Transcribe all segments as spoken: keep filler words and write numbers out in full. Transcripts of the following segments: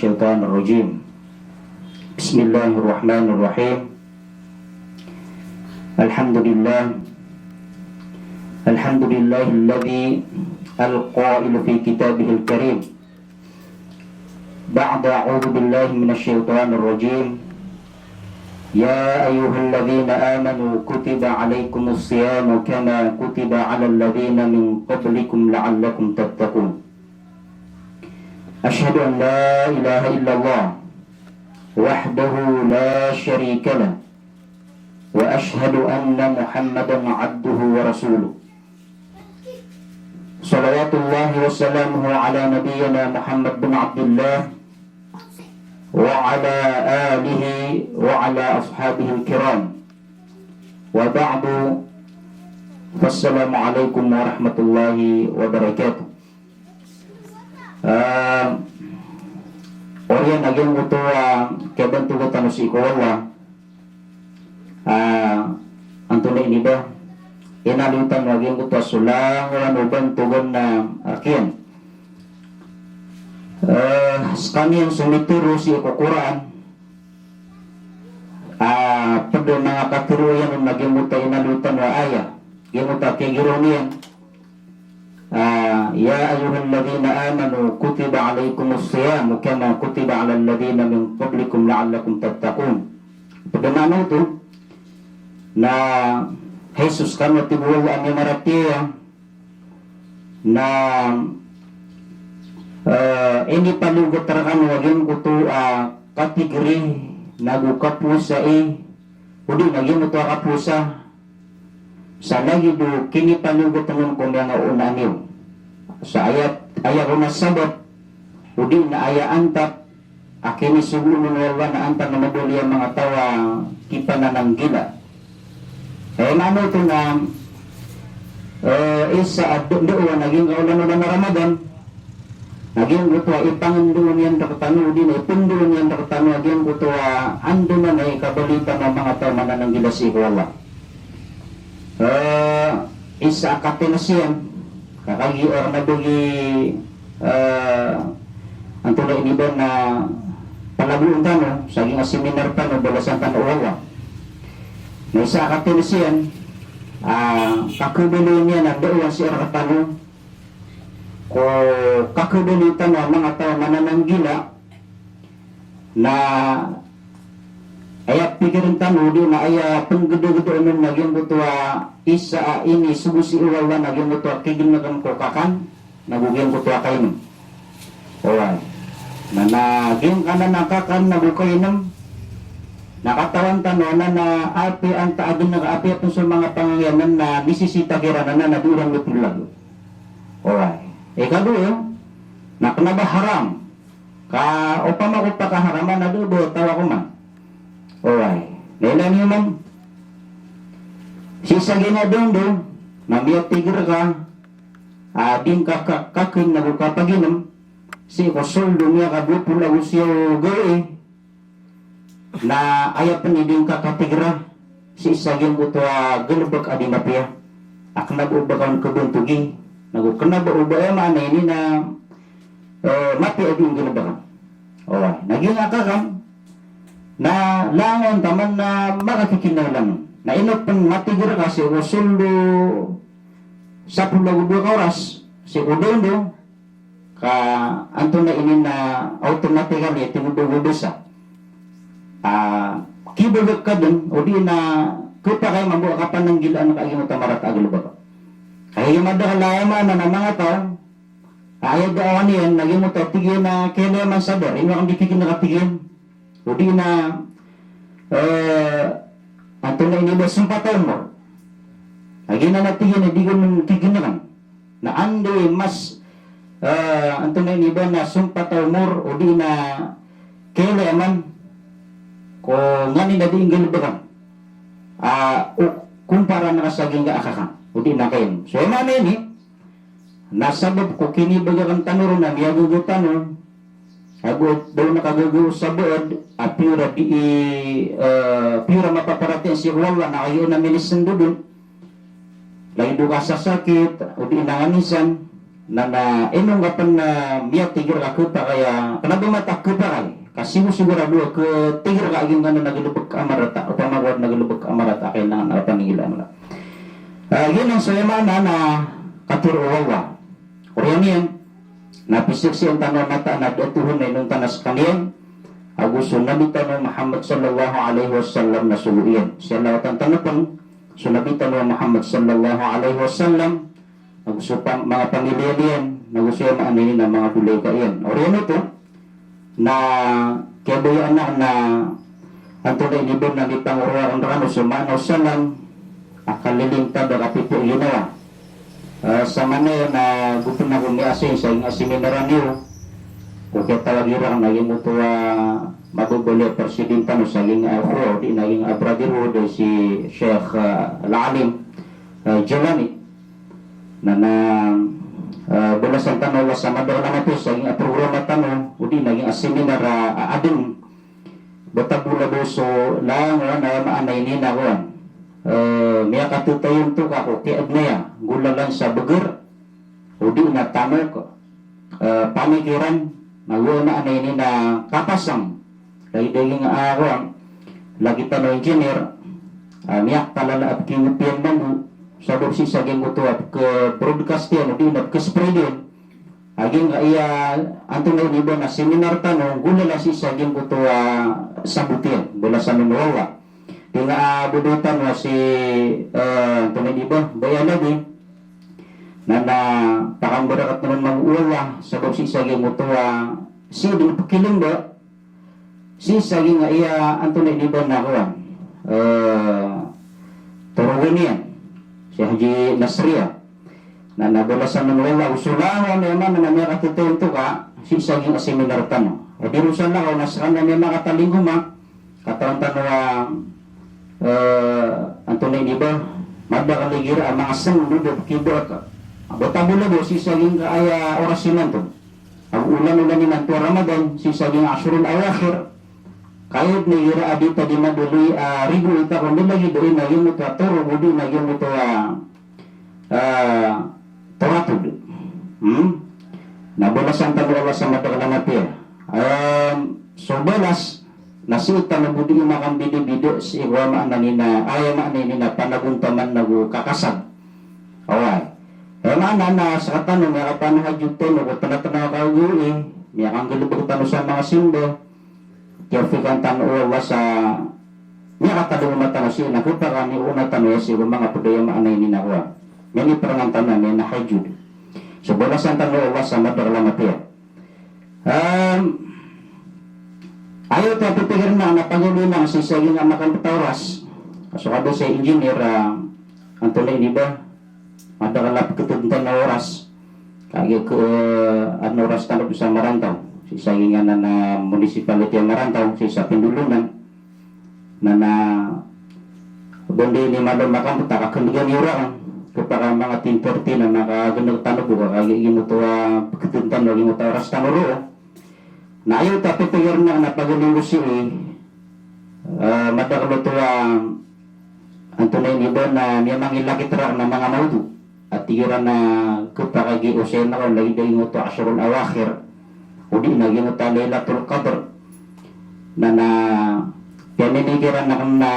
الشيطان الرجيم. بسم الله الرحمن الرحيم. الحمد لله. الحمد لله الذي القائل في كتابه الكريم بعد أعوذ بالله من الشيطان الرجيم: يا أيها الذين آمنوا كتب عليكم الصيام كما كتب على الذين من قبلكم لعلكم تتقون. أشهد أن لا إله إلا الله وحده لا شريك له، وأشهد أن محمدا عبده ورسوله. صلوات الله وسلامه على نبينا محمد بن عبد الله وعلى آله وعلى أصحابه الكرام. وبعد، فالسلام عليكم ورحمة الله وبركاته. Ah, oriyan a giyangkoto a kiyabantogan tano sii ko Allah. Ah, antonaa ini ba? Inaloy tano a giyangkoto a so langowan o bantogan na rk iyan. Eh, skaniyan so mitero sii ko Qur'an. Ah, pd o manga katero iyan on a giyangkoto a inaloy tano a ayah. Giyangkoto a kiyagiraw niyan. Ah, يا أيها الذين آمنوا كتب عليكم الصيام كما كتب على الذين من قبلكم لعلكم تتقون. Pd a maana oto na, hay so skano, tig o Allah a miyamaratiyaya, na, eh, inipaliyogat rkano a giyangkoto a katigri nago kapowasai, odi na giyangkoto a kapowasa sa lagid o kinipaliyogat on ko manga onaan iyo. Sa aya, aya ko na sabap, odi na aya antap a kinisogo on o Allah na antap na madoli a manga taw a kipanananggila. Aya maana oto na, eh, isa a d-, ndaowan a giyangkai a olan-olan a Ramadan. Na giyangkoto a ipangndao niyan rktano, odi na ipndao niyan rktano a giyangkoto a andamanaya i kabaloy tano a manga taw a manananggila sii ko Allah. Eh, isa a katenes iyan, ka kagiya na bagi, eh, antonaa ini ba na palagoon tano, sa giyangkai a seminar tano, balasan tano o Allah. Na isa a katenes iyan, ah, kakhabaloy niyan a ndaowan sii rktano, ko kakhabaloy tano a manga taw a manananggila, na aya pikirn tano, odi na aya pnggdagdaan on na giyangkoto a isa a inisogo sii o Allah na giyangkoto a kignkan ko kakan, nago giyangkoto a kainom. Oway. Na, na giyangkanan a kakan nago kainom, na katawan tano anan a apiya antaa a gnk, apiya pn so manga pangangiyanan na nisisita kiran anan a di iran miplag. Oway. Ikadowa, na kna ba haram. Ka opama ko pakaharaman a dowa-dowa taw a koman. Oway. Na ilay niyo man. Sii sa giya na dondo, na miyatigr ka a di ngka ka-, kakn nago kapaginom sii ko sold o miyakadowa polo ago siyaw gawii. Na aya pn i di ngka katigr a sii sa giyangkoto a galbk a di mapiya. A kna ba o ba ka on kbantogi, nago kna ba o ba, aya maana ini na, eh, mapiya a di nggalbkn. Oway, na giyangkai a kakan na langon taman na makakikinna langon. Na ino pn matigr ka sii ko sold o sapolo ago dowa ka oras sii ko dondo, ka antonaa ini na automatically tig o ba go dosa. Ah, kibagak ka dn, odi na khapakay mambo a kapananggilaan ka a giyangkoto a marata a galbk. Ka aya madakl a aya maana na manga taw a aya daawan iyan na giyangkoto a tig iyan a kailay man sa dar, ino akn di kikna ka tig iyan. Odi na, eh, antonaa ini ba sompat a omor. A giyanan a tig iyan a di ko kikna ka. Na anda i mas, eh, antonaa ini ba na sompat a omor, odi na kailay man ko nganin a di nggalbkn. Ah, o, kumpara na ka sa giyangkai a kakan, odi na kainom. So, aya maana ini, na sabap ko kinibagakn tano ron na miyagaga tano, ago da on kagaga o sabaad a piyor a di, eh, piyor a mapaparatiyaya sii ko Allah na kagiya on a minisndod on. Lagid o kasasakit, odi na nganin san, Na, na ino nga pn, ah, miyatig rka a khapakay a, kna ba mata a khapakay, ka sigo-sigorado a khatig rka a giyangkanan a galbk a marata, opama ka adn a galbk a marata a kailangan a paninggilaan ka. Ah, giyanan so aya maana na katharo o Allah. Oriyan iyan, na pizaksian tano a mataan a da a tohan a inonta na skaniyan, ago so Nabi tano a Muhammad sallallahu alaihi wasallam na sogo iyan. Salawatan tano pn so Nabi tano a Muhammad sallallahu alaihi wasallam, ago so pam-, manga pamilya niyan, ago so aya maana ini na manga bolayoka iyan. Oriyan oto, na kiyabayaan akn a antonaa ini ba na di pangoroa akn rkano so maana o salam a kalilintad a kapipiya ginawa. Ah, sa maana iyan na go pn ako miya-assign sa giyangkai a seminar niyo, ko kiyatawag iran a giyoto a mababaloy a president tano sa giyangkai a ukhuwa, odi na giyangkai a brotherhood, si Sheikh, ah, Al-Alim, ah, Jalani. Na, na, ah, balasan tano o Allah sa madakl a mapiya sa giyangkai a programa tano, odi na giyangkai a seminar a, a adn. Bata bo labo so langon a aya maana ini na kowan. Eh, miyakatatayon to ka ko kiyaadn aya, golalan sa bgr, odi na tamok, eh, pamikiran, na aya maana ini na kapasang. Lagid a giyangkai a kowan, lagid tano engineer, ah, miyakalala a pkigopiyan mambo, sabap sii sa giyangkoto a pk-broadcast iyan, odi na pk-spread iyan. A giyangkaya, antonaa ini ba na seminar tano, golalan sii sa giyangkoto a sabot iyan, balasan on o Allah. Di nga, ah, bodo tano a si, eh, antonaa ini ba, Bay Alabi. Na, na pakambarakat tano mambo o Allah, sabap sii sa giyangkoto a, sii dn pkilingga, sii sa giyangkaya antonaa ini ba na kowan, eh, torogon iyan, si Haji Nasriya. Na, na balasan on o Allah, so langon a aya maana na miyakatatayon to ka, sii sa giyangkai a seminar tano. Odi ron sa langon na skaniyan a miyakatalingoma, katawan tano a, eh, antonaa ini ba, madakl igira a manga sng, odi na pkibaka. Bata bo labo sii sa giyangkaya oras imanto. Ago olan-olan imanto a Ramadan, sii sa giyangkai a ashrul awakhir. Kayod na igira a di ta di mabaloy a rigo i ta ko, na lagid o ina giyoto a torog, odi na giyoto a, ah, toratod. Hmm? Na balasan tano o Allah sa madakl a mapiya. Em, so balas, na sii tano bo di makambidabida sii ko aya maana ini na, aya maana ini na panagontaman ago kakasag. Oway. Aya maana na skatano, miyakapanahajjud tano ko tnga-tnga a kagawii, miyakanggalbk tano sa manga simba, kiyaopikan tano o Allah sa miyakatalingoma tano sii na khapakay a miyaona tano sii ko manga pd a aya maana ini na kowan, miyaniparangan tano a miyanahajjud. So balasan tano o Allah sa madakl a mapiya. Em, aya oto a pipikirn akn na pagaloyn akn sii sa giyangkai a makambta a oras. Ka so kado sa engineer, ah, antonaa ini ba, madakl a pkhatadn tano a oras. Kagiya ko, eh, adn a oras tano bo sa Marantaw. Sii sa giyangkanan a municipality a Marantaw, sii sa Pindolonan. Na, na, ba di niyo malo makambta ka kndgan iyo rakn, khapakay a manga ten thirty na makagnk tano bo ka kagiya giyoto a pkhatadn tano a giyoto a oras tano roo. Na aya oto a pipikirn akn na pagaloyn ko sii, eh, madakl oto a, antonaa ini ba na miyamangilakit rakn a manga mawdu. A tig iran na khapakay a giya osayan ako lagid a giyoto a ashrul awakhir, odi na giyoto a Laylatul Qadr. Na, na piyamimikiran akn na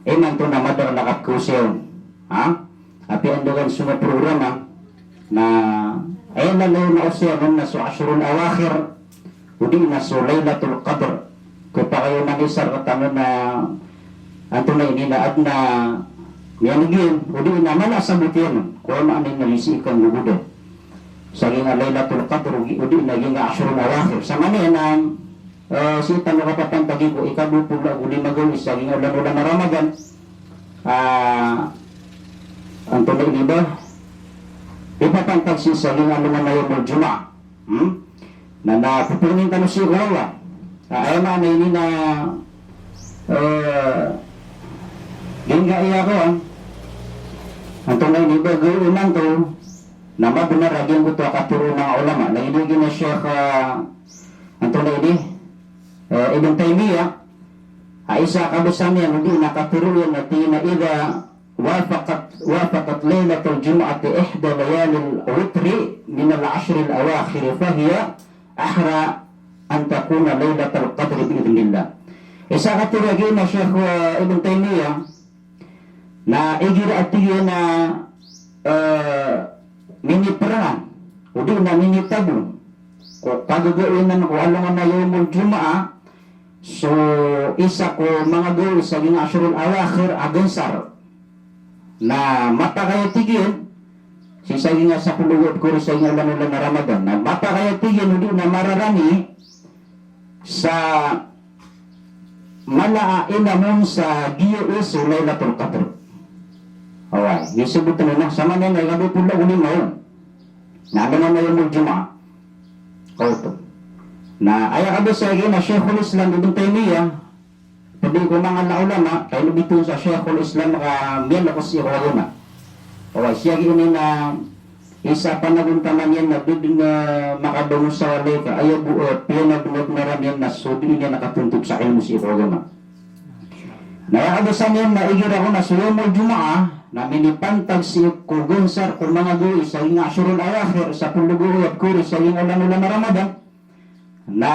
imanto na madakl a kapkhaosaya on. Ha? Apiya anda ka so manga programa na aya lalayon a osayan on na so ashrul awakhir, odi na so Laylatul Qadr. Khapakay o manisar rktano na antonaa ini na adn a miyaneg iyan, odi na mala a sabot iyan on ko aya maana ini na sii kanggogodan sa giyangkai a Laylatul Qadr, odi, odi na giyangkai a ashrul awakhir. Sa maana iyan na, eh, sii tano kapapantagi ko ika dowa polo ago lima gawii sa giyangkai a olan-olan a Ramadan. Ah, antonaa ini ba, ipapantag sii sa giyangkai a alongan a Yawmul Jumu'ah. Hmm? Na, na pphangnin tano sii ko Allah. Na aya maana ini na, eh, giyangkaya kowan, antonaa ini ba, gawii imanto na mabnar a giyangkoto a katharo o manga ulama. Lagid o giya Sheikh, ah, antonaa ini, eh, Ibn Taymiyyah, a isa a kabasa niyan, odi na katharo iyan na tig iyan a, idha وافقت، وافقت ليلة الجمعة إحدى ليالي الوتر من العشر الأواخر، فهي أحرى أن تكون ليلة القدر بإذن الله. Isa a katharo a giya na Sheikh, eh, Ibn Taymiyyah, na igira a tig iyan a, eh, miniperangan, odi na minitago ko kagagawii anan ko alongan a Yawmul Jumu'ah, so isa ko manga gawii sa giyangkai a ashrul awakhir a gansar. Na mapakay a tig iyan, sii sa giyangkai a sapolo ago aya pkhaori sa giyangkai a olan-olan a Ramadan. Na mapakay a tig iyan, odi na mararani sa mala a inam on sa giyai so Lailatul Qadr. Oway, isabot on na, sa maana niyan na ika dowa polo ago lima on. Na alongan a Yawmul Jumu'ah. Kaoto. Na aya kabasa a giya na Shaykhul Islam Ibn Taymiyyah, pd ko manga ulama, ka ino bitowan sa Shaykhul Islam ka miyanako sii ko agama. Oway, sii giya ini na isa a panagontaman iyan na da dn a makabangon sa walay ka aya bo, eh, piyanabnar iyan na so dii niyan katontot sa ilmo sii ko agama. Na aya kabasa niyan na igira ko na so Yawmul Jumu'ah, na minipantag sii ko gansar ko manga gawii sa giyangkai a ashrul awakhir, sapolo ago aya pkhaori sa giyangkai a olan-olan a Ramadan. Na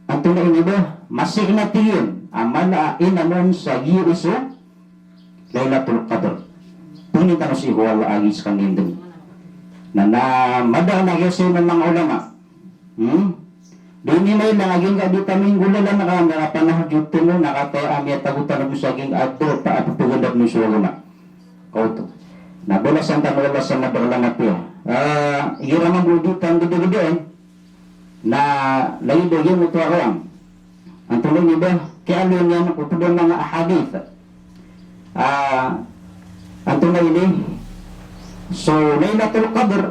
antonaa ini ba, masi na tig iyan a mala a inam on sa giyai so Lailatul Qadr. Pangnin tano sii ko Allah a giya skaniyan dn. Na, na madakl a giya sii ko manga ulama. Hmm? Di ini mailang a giyangkai a di tano inggolalan ka, na kapanahajud tano, na kataya a miyatago tano bo sa giyangkai a darpa a pphagandap on so agama. Kaoto. Na balasan tano o Allah sa madakl a mapiya. Ah, igira mambo di tano gdagdaan, na lagid o giyangkoto a kawang. Antonaa ini ba, kiyaaloy niyan ko pd a manga ahadith. Ah, antonaa ini, so Lailatul Qadr,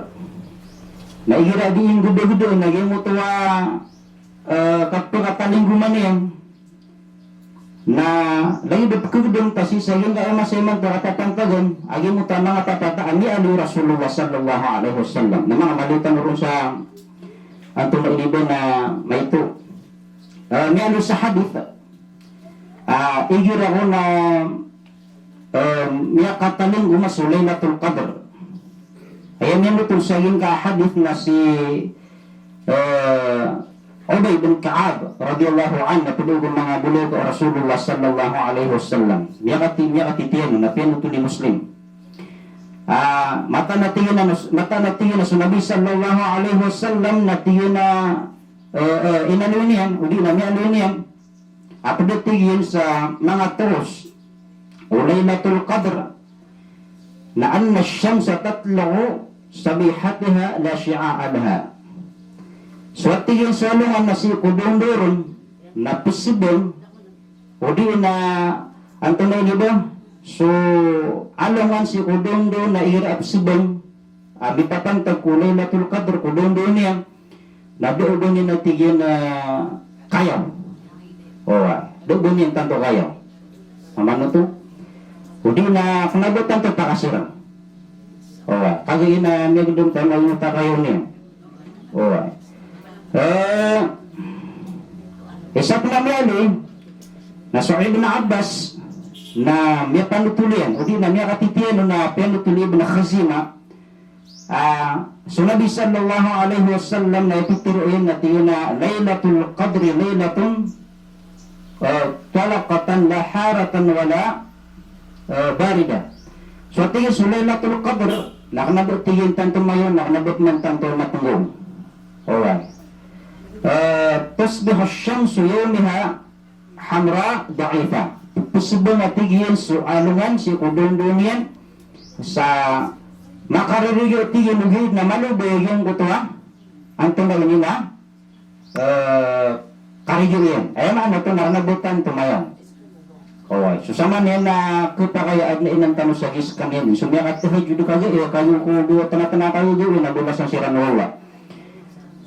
na igira di inggdagdaan a giyangkoto a, eh, kapakatalinggoman iyan. Na lagid o pkhagdam ta sii sa giyangkai a masa imanto a katapantagan a giyangkoto a manga tapat a miyaaloy o Rasulullah sallallahu alaihi wasallam. Na manga maloy tano ron sa antonaa ini ba na maito. Eh, miyaaloy sa hadith. Ah, igira ko na, eh, miyakatalinggoma so Lailatul Qadr. Aya miyanotol sa giyangkai a hadith na si, eh, Ubay bin Ka'ab radiyallahu anhu, na pd ko manga bolayoka o Rasulullah sallallahu alaihi wasallam. Miyakati-, miyakatitiyan on, na piyanotol i Muslim. Ah, mataan a tig iyan a, mataan a tig iyan a so Nabi sallallahu alaihi wasallam na tig iyan a, eh, eh, inaloy niyan, odi na miyaaloy niyan. A pd a tig iyan sa manga toros o Lailatul Qadr na anna ash-shamsa tatlu'u sabihataha la shu'a'a laha. So a tig iyan so alongan na sii ko dondo ron na psbang, odi na antonaa ini ba, so alongan sii ko dondo na igira a psbang, a mipapantag ko Lailatul Qadr ko dondo niyan, na da o ba niyan a tig iyan a kayaw. Oway, da o ba niyan tanto kayaw. Mambo oto. Odi na kna ba tanto pakasirang. Oway, kagiya ini a miyagdam tano a ino takayaw niyan. Oway. Eh, isa pn a miyaaloy na so Ibn Abbas na miyapanotol iyan, odi na miyakatitiyan on na piyanotol i Ibn Khuzaimah. Ah, so Nabi sallallahu alaihi wasallam na ipitharo iyan na tig iyan a Lailatul Qadri lailatun, eh, talaqatan la haratan wala, eh, barida. So tig iyan so Lailatul Qadr, na kna ba tig iyan tanto mayaw, na kna ba pman tanto matnggaw. Oway. Eh, tusbihu ash-shamsu yawmaha hamra da'ifa. Psbang a tig iyan so alongan sii ko dondo niyan sa makaririga a tig iyan ogaid na malo ba giyangkoto a antonaa ini na, eh, kariga iyan. Aya maana oto na kna ba tanto mayaw. Oway. So sa maana niyan na khapakay a adn a inam tano sa giya skaniyan. So miyakatahajjud kagiya, eh, kagiya ko dowa tnga-tnga kagiya, eh, na bolasan siran o Allah.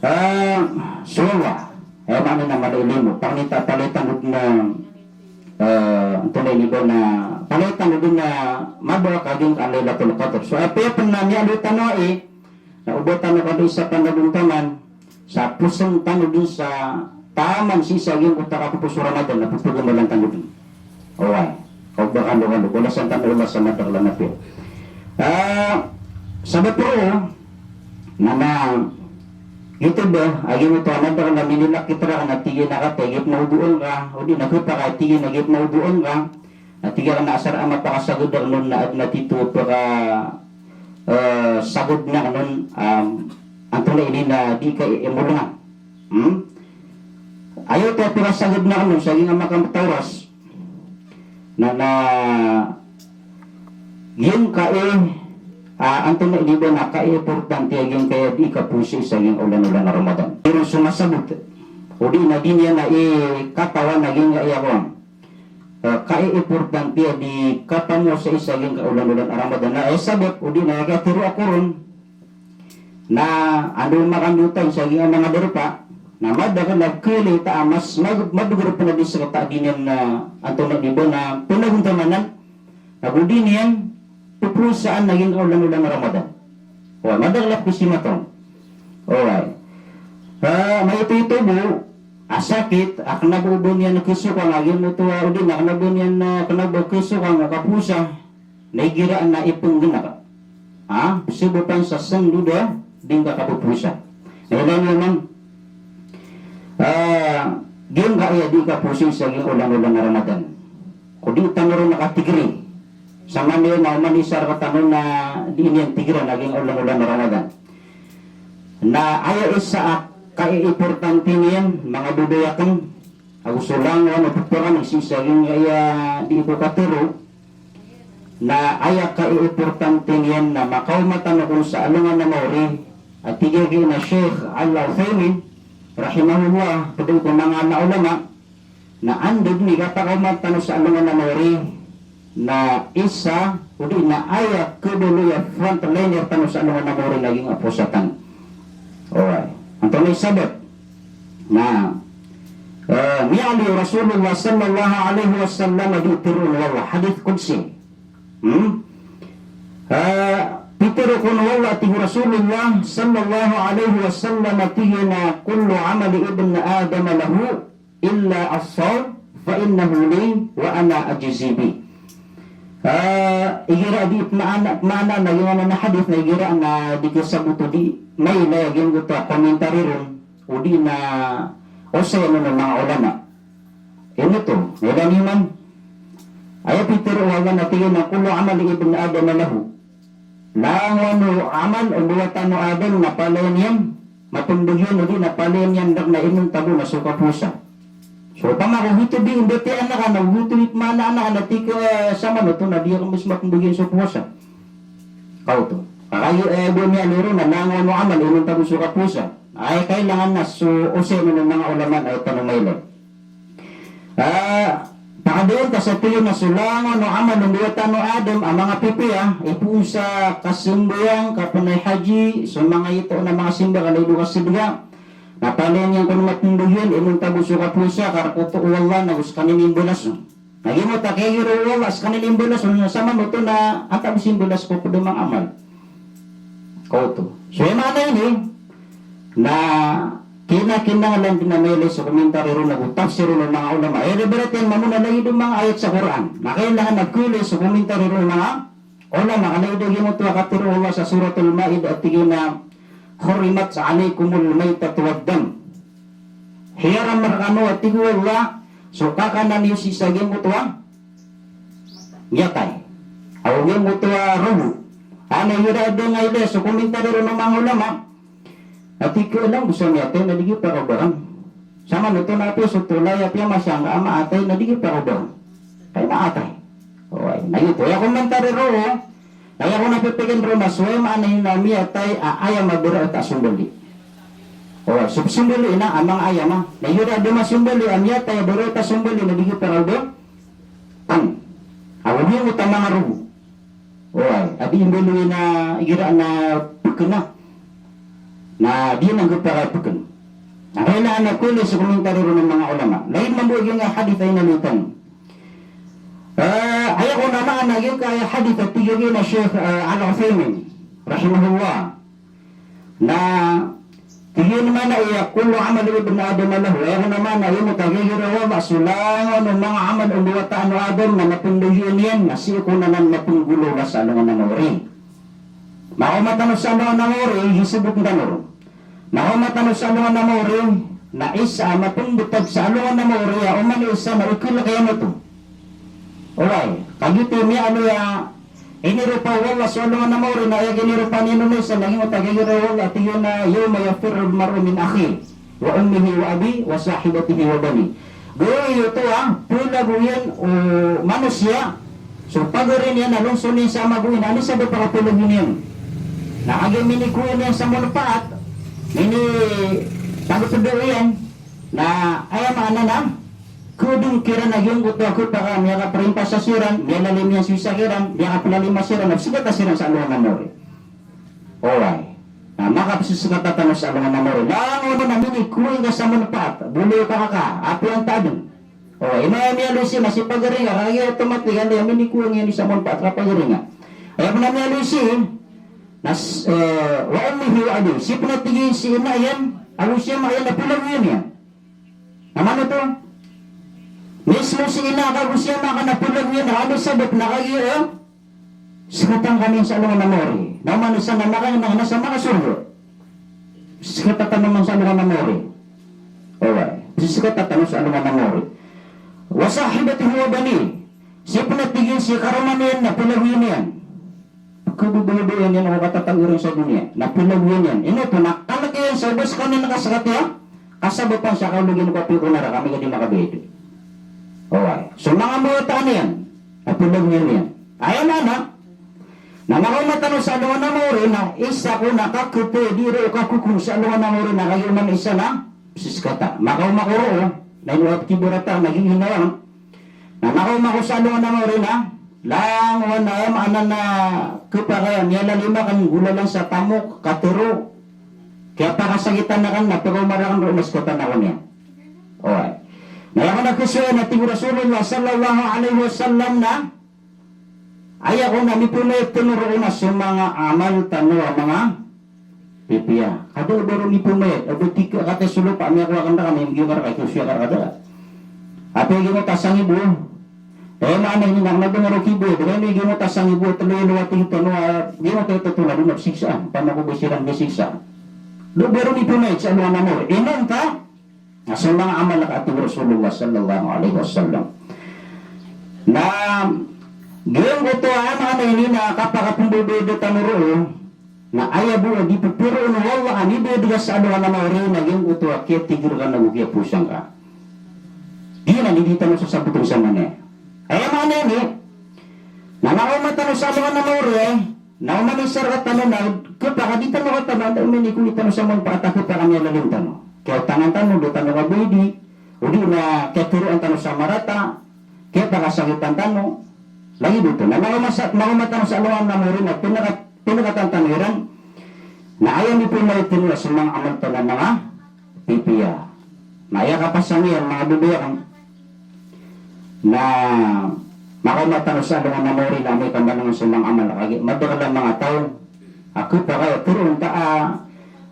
Eh, so Allah. Aya maana niyan na mala i limo. Pangnin ta palaya tano dn a, eh, antonaa ini ba na, palaya tano dn a mabaya a giyangkai a Lailatul Qadr. So apiya pn a miyaaloy tano ai, na oba tano kado isa panagontaman, sa psng tano dn sa taman sii sa giyangkoto a kapopos o Ramadan, na pphagamalan tano dn. Oway. Ba kano, kano, bolasan tano o Allah sa madakl a mapiya. Ah, sabap roo, na, na, giyoto ba, a giyoto a madakl a minilakit rakn a tig iyan a kataya giyoto a mawdu'an ka, o di na khapakay a tig iyan a giyoto a mawdu'an ka, na tig iyan a asar a mapakasagad akn on na adn a tito paka, eh, sagad akn on, um, antonaa ini na di ka i-, imolngan. Hmm? Aya oto a pira sagad akn on sa giyangkai a makamataw ras. Na, na, giyangkai, ah, antonaa ini ba na kaiimportante a giyangkai a di kapowasa sa giyangkai a olan-olan a Ramadan. Pero so masabot, o di na di niyan a ikatawan a giyangkai a kowan. Eh, kaiimportante a di kapowasa sa giyangkai a olan-olan a Ramadan. Na, eh, sabap, o di na aya katharo ako ron, na anda makandotay sa giyangkai a manga darpa, na madakl a khailay ta a mas mag-, madogarp na di skta a di niyan na antonaa ini ba na pnagontamanan, na go di niyan pphowasaan a giyangkai a olan-olan a Ramadan. Oway, madakl a pkhasimatoon. Oway. Ah, maito-ito bo a sakit, a kna bo ba niyan khasokang a giyangkoto a, o di na kna bo niyan, ah, kna bo khasokang o kapowasa, na igira na ipnggnk. Ha? Sabapan sa sndod a di ngka kapphowasa. Na ilay niyo man, ah, giyangkai a di kapowasa sa giyangkai a olan-olan a Ramadan. Ko di tano ron katigri. Sa manaya na oman isa rktano na di niyan tigran a giyangkai a olan-olan a Ramadan. Na aya isa a kaiimportante niyan, manga babay akn, ago so langon o pphakn sii sa giyangkai a di ko katharo, na aya kaiimportante niyan na makaoma tano kon sa alongan a maori, a tig iyan a Sheikh Al-Uthaymin, rahimahullah, pd ko manga ulama, na anda dn i kapakaoma tano sa alongan a maori, na isa, o di na aya khabaloy a frontliner tano sa alongan a maori na giyangkai a powasa tano. Oway. Antonaa i sabap? Na, eh, miyaaloy o Rasulullah sallallahu alaihi wasallam a di tharoon o Allah, hadith qudsi. Hmm? Eh, pitharo kon o Allah, tig o Rasulullah sallallahu alaihi wasallam, a tig iyan a, "Kullu amali ibn Adam lahu illa as-sawm, fa innahu li wa ana ajzi bih." Ah, igira di pmaana, pmaana na giyangkanan a hadith na igira na di kasaboto di mailay a giyangkoto a commentary ron, o di na osayan o manga ulama. Ino oto, mailay niyo man. Aya pitharo o Allah na tig iyan a kullu amali ibn Adam lahu. Langon o amal o mbawataan o Adam na palaya niyan mapmbgan o di na palaya niyan rk na inonta bo na so kapowasa. So opama ko giyoto di mbatiya anan ka na giyoto di pmaana anan ka na tig ka, eh, samanoto na di akn bo mapmbgan so powasa. Kaoto. Ka kagiya, eh, bo miyaaloy ron na langon o amal inonta bo so kapowasa. Aya kailangan na so osayan o manga ulama na aya tano mailay. Ah, pakadaon ka sa tig iyan a so langon o amal o mbawataan o Adam a manga pipiya, ipoon sa kasambayang, kapnay haji, so manga ito na manga simba, kalayo ko kasadka. Na palaya niyan kon mapmbgan, inonta bo so kapowasa, ka rk oto o Allah na go skaniyan i mbalas on. Na giyoto a kagiya o Allah skaniyan i mbalas on, na samanoto na antaa bo si mbalas ko pd a manga amal. Kaoto. So aya maana ini, na kina-, kinanglan dn a mailay so commentary ron ago tafsir ron o manga ulama. Aya di baratiyan mambo na lagid o manga ayat sa Qur'an. Na kailangan a khailay so commentary ron o manga ulama. Ka lagid o giyoto a katharo o Allah sa Suratul Ma'idah a tig iyan a, "Hurrimat alaykumul maytatu wad dam." Hiyaram rkano a tig o Allah so kakanan iyo sii sa giyangkoto a miyatay. Ago giyangkoto a rogo. Aya igira a da ngailay so commentary ron o manga ulama. A tig ka alang bo sa miyatay na di gii pakaobaran. Samanoto na apiya so tolay, apiya masangka a maatay na di gii pakaobaran. Kay maatay. Oway, na giyoto. Aya commentary roo, na aya ko na pipikir roo na so aya maana niyan a miyatay a ayam a baraot a sombali. Oway, so sombali na a manga ayam a. Na igira a da masombali a miyatay a baraot a sombali na di gii pakaobaran. Ago giyangkoto a manga rogo. Oway, a di mbaloy na igira na pkna. Na di na ngka para pkna. Na kailangan a khailay so commentary ron o manga ulama. Lagid mambo a giyangkai a hadith a inaloy tano. Ah, aya kon a maana a giyangkai a hadith a tig iyan a Sheikh, ah, Al-Uthaymin, rahimahullah. Na Tig iyan a maana iyan, kullu amali ibni Adama lahu. Aya maana iyan na kagiya o Allah, so langon o manga amal o mbawataan o Adam na mapndagian iyan, na sii ko anan mapnggolaw sa alongan a maori. Makaoma tano sa alongan a maori, isbot tano ron. Makaoma tano sa alongan a maori, na isa a mapmbtad sa alongan a maori, a oman i isa na iklk iyan oto. Oway, kagiya miyaaloy a iniropa o Allah so alongan a maori, na aya kiniropa niyan on na isa na giyoto a kagiya o Allah, tig iyan a, yawma yafirrul mar'u min akhihi, wa ummihi wa abihi, wa sahibatihi wa banihi. Giyoto a plagoyan o manosiya so pagari niyan, na lonsoni sa ama ko ina, na aya sabap a kaplagoyan iyan. Na kagiya minikowa niyan sa manpaat, minipagpdo iyan, na aya maana na kdong kiran a giyangkoto a khapakay a miyakaprimpasa siran, miyalalim iyan so isa kiran, miyakaplalima siran, na pzkata siran sa alongan a maori. Oway. Na makapzkata tano sa alongan a maori. Langon a minikowa ngka sa manpaat, bolayoka ka, apiya antaa dn. Oway, ino aya miyaaloy sii na sii pagari ngka, kagiya automatic, anda aya minikowa ngka sa manpaat ka pagari ngka. Aya pn a miyaaloy sii na s-, eh, wa ummihi wa abihi. Sii pn a tig iyan sii ina iyan ago sii ama iyan na plagoyan iyan. Na maana oto? Mismo sii ina ka ago sii ama ka na plagoyan iyan, na anda sabap na kagiya, eh, pzkata ngka niyan sa alongan a maori. Na oman i isa na makaina na sa makasorga. Pzkata tano man sa alongan a maori. Oway. Pzkata tano sa alongan a maori. Wa sahibatihi wa banihi. Sii pn a tig iyan sii karoma niyan na plagoyan iyan. Pkhababayabaya niyan o katatago iran sa doniya. Na plagoyan iyan. Ino oto na kalk iyan sa o ba skaniyan kaskatiya, kasabapan sa kaologan ko apiya ko naraka, amay ka di makabayad. Oway. So manga mbawataan iyan, na plagoyan iyan. Aya maana, na makaoma tano sa alongan a maori, na isa ko na kakpd iyan o kakokon sa alongan a maori, na kagiya oman i isa na pzkata. Makaoma ko roo, na ino a pkibarata, na giya ina iyan. Na makaoma ko sa alongan a maori na langon a aya maana na khapakay a miyalalim akn, golalan sa tamok, katharo, kiyapakasakitan akn, na pkaoma rakn roo na skatan ako niyan. Oway. Na aya ko na khasowa na tig o Rasulullah sallallahu alaihi wasallam na aya ko na mipmayad tano roo na so manga amal tano a manga pipiya. Kada o ba ron ipmayad, o ba tig ka kataya so lopa a miyakowa akn rka, na giyoto a khasowa ka rka da. Apiya giyoto a sangibo. Aya maana ini na kna ba nga ron kibo, da kna ba giyoto a sangibo, tlo i lowa tig tano a giyoto a totol a dn a pziksa. Pamako ba siran ba siksa. Da o ba ron ipmayad sa alongan a maori. Inonta na so manga amal ka, a tig o Rasulullah sallallahu alaihi wasallam. Na giyangkoto a aya maana ini na kapakapmbabayad tano roo, na aya bo a di pphoroon o Allah a mibayad ka sa alongan a maori na giyangkoto a kiyatig rka na go kiyaposan ka. Di na di tano sasabotn sa maana. Aya maana ini na makaoma tano sa alongan a maori, na oman i isa rktano na khapakay a di tano katano, anda oman i kowaan tano sa manpaat a khapakay a miyalalim tano. Kiyaotangan tano, da tano kabayadi, odi na kiyatharoan tano sa marata, kiyapakasakitan tano. Lagid oto. Na makaoma sa, makaoma tano sa alongan a maori na pnka, pnkataan tano iran. Na aya mipmayad tano na so manga amal tano a manga pipiya. Na aya kapasang iyan, manga babay akn, na makaoma tano sa alongan a maori na amay ka manangon so manga amal, kagiya madakl a manga taw a khapakay a tharoon ta a,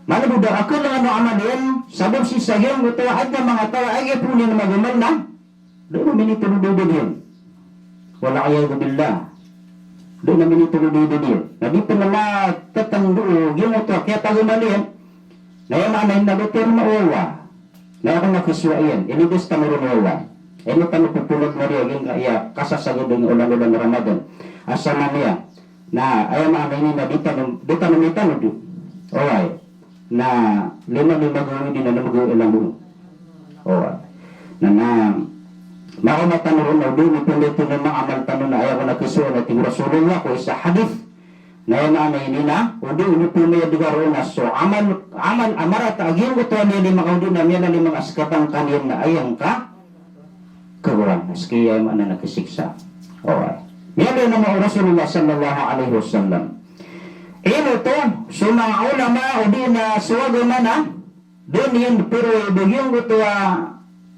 malbod a khalangan o amal iyan, sabap sii sa giyangkoto a adn a manga taw a aya pn iyan magamal na da ron minitolod o ida niyan. Wal iyadhu billah. Da ron minitolod o ida niyan. Na di pn matatando o giyangkoto a kiyapagamal iyan. Na aya maana iyan na da tiyarima o Allah. Na aya kon a khasowa iyan, inibas tano ron o Allah. Ino tano popolag mariya giyangkaya kasasagad o olan-olan Ramadan a saman iyan. Na aya maana ini na di tano, di tano mitanod. Oway. Na lima, lima gawii di na lima gawii a langon. Oway. Na, na makaoma tano ron na o di mipmayad tano manga amal tano na aya kon a khasowa na tig o Rasulullah ko isa a hadith. Na aya maana ini na o di mipmayad ka roo na so amal, amal a marata a giyangkoto a miyalalim ka, o di na miyalalim ka a skatan ka niyan na aya ngka khakowan, na ski aya maana na kasiksa. Oway. Miyaaloy na o Rasulullah sallallahu alaihi wasallam. Ino oto, so manga ulama, o di na so agama na, da niyan pphoroa i ba giyangkoto a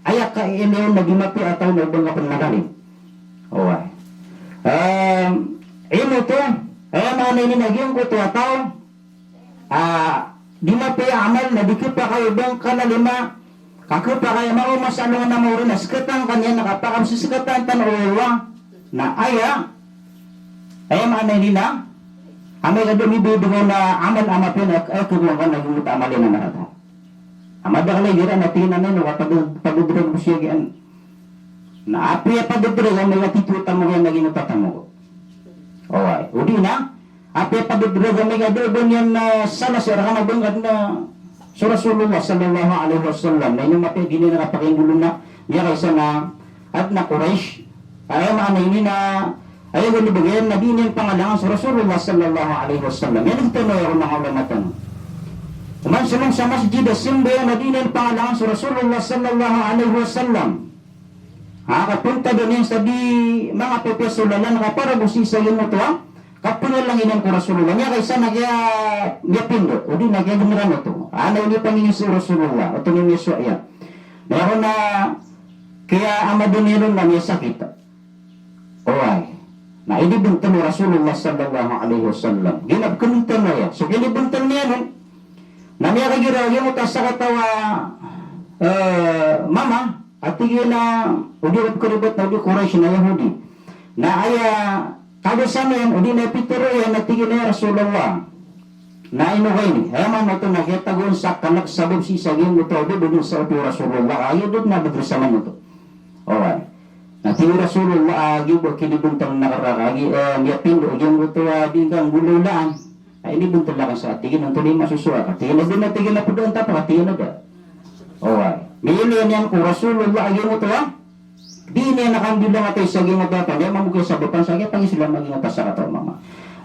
aya kailay on na di mapiya a taw na o ba ngka pn malalim. Oway. Em, ino oto, aya maana ini na giyangkoto a taw, a, di mapiya a amal na di khapakay o ba ngka na lima, ka khapakay a makaoma sa alongan a maori na sekatan ka niyan na kapakapsesekatan tano o Allah. Na aya, aya maana ini na, amay ka da mibedogan a amal a mapiya na, eh, khapakay ka na giyangkoto a amal iyan a marata. A madakl a igira na tig iyan a, "Ano, kapag-, pagdodrog ko siya giyan." Na apiya pagdodrog, amay ka titho tamok iyan na giyangkoto a tamok. Oway. O di na, apiya pagdodrog, amay ka da ba niyan na sala siya rkana ba ngka na so Rasulullah sallallahu alaihi wasallam. Na ino mapiya di niyan na kapakingolona, miyakaisa na adn a Quraysh. Aya maana ini na, aya gani bgan na di niyan pangalangan so Rasulullah sallallahu alaihi wasallam. Aya dn tano aya ko manga ulama tano. Oman solong sa masjid a simba iyan na di niyan pangalangan so Rasulullah sallallahu alaihi wasallam. Ha, kaponta dn iyan sa di manga pipiya so lalan ka para bo sii sa giyangkoto a kapangalang iyan ko Rasulullah. Miyakaisa na kiya, miyapindo, o di na kiyagnkan oto. Ana ini pangingis o Rasulullah, oto ini miyasowa iyan. Na aya ko na kiyaamad iyan on na miyasakit. Oway. Na inibntl o Rasulullah sallallahu alaihi wasallam. Giya na pkhantan iyan. So kinibntl iyan on, na miyakagira giyangkoto a sakataw a, eh, mama, a tig iyan a, o di ko pkharibot na o di Quraysh na Yahudi. Na aya kadosa niyan, o di na pitharo iyan a tig iyan a, "Ya Rasulullah, na ino ka ini?" Aya maana oto na kiyatagoan sa kalk sabap sii sa giyangkoto a ba dn sa oto o Rasulullah, aya dn na bgr sa man oto. Oway. Na tig o Rasulullah a giya bo kinibntl na karka, a giya, eh, miyapindo giyangkoto a di ngka nggolawlaan. Ay, inibntl akn sa, tig iyan, antonaa i masosowa ka? Tig iyan a da, na tig iyan a pd a antapak, tig iyan a da. Oway. Miilay niyan ko Rasulullah a giyangkoto a di niyan a kambilang a taw sa giyangkoto a, aya mambo kiyasabapan sa kiyapangislam a giyangkoto a sakataw a mama.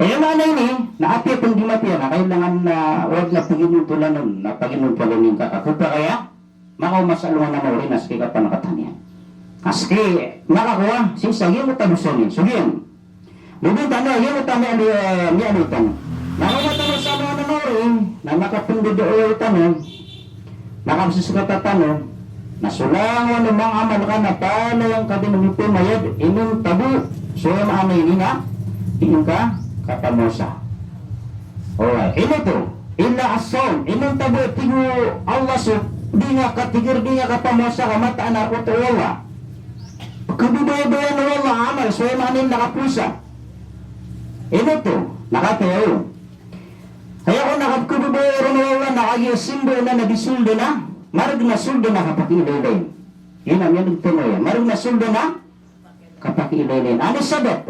Aya maana ini na apiya pn di mapiya na kailangan na wad na paginontolan on, na paginontolan on ka, ka khapakay a makaoma sa alongan a maori na sii ki kapanakatan iyan. Na sii ki makakowa sii sa giyangkoto a dosa niyan. So giyan. Bobon tano a giyangkoto a miyaaloy, eh, miyaaloy tano. Na kaoma tano sa alongan a maori, na makapndodoway tano, makapsesekata tano, na so langon o manga amal ka na palaya ngka dn mipamayad, inonta bo so, aya maana ini na, di ngka kapamowasa. Oway, ino oto? Illa as-sawm, inonta bo, tig o Allah, so di nga katigr, di nga kapamowasa ka mataan a rk oto o Allah. Pkhababayaan o Allah a amal, so aya maana ini na kapowasa. Ino oto? Na katii o, aya ko na kapkhababayaan o Allah na kagiya simba anan na di sold na, margn a sold na kapakiilaylayin. Giya na miyaneg tano iyan. Margn a sold na kapakiilaylayin. Ano sabap?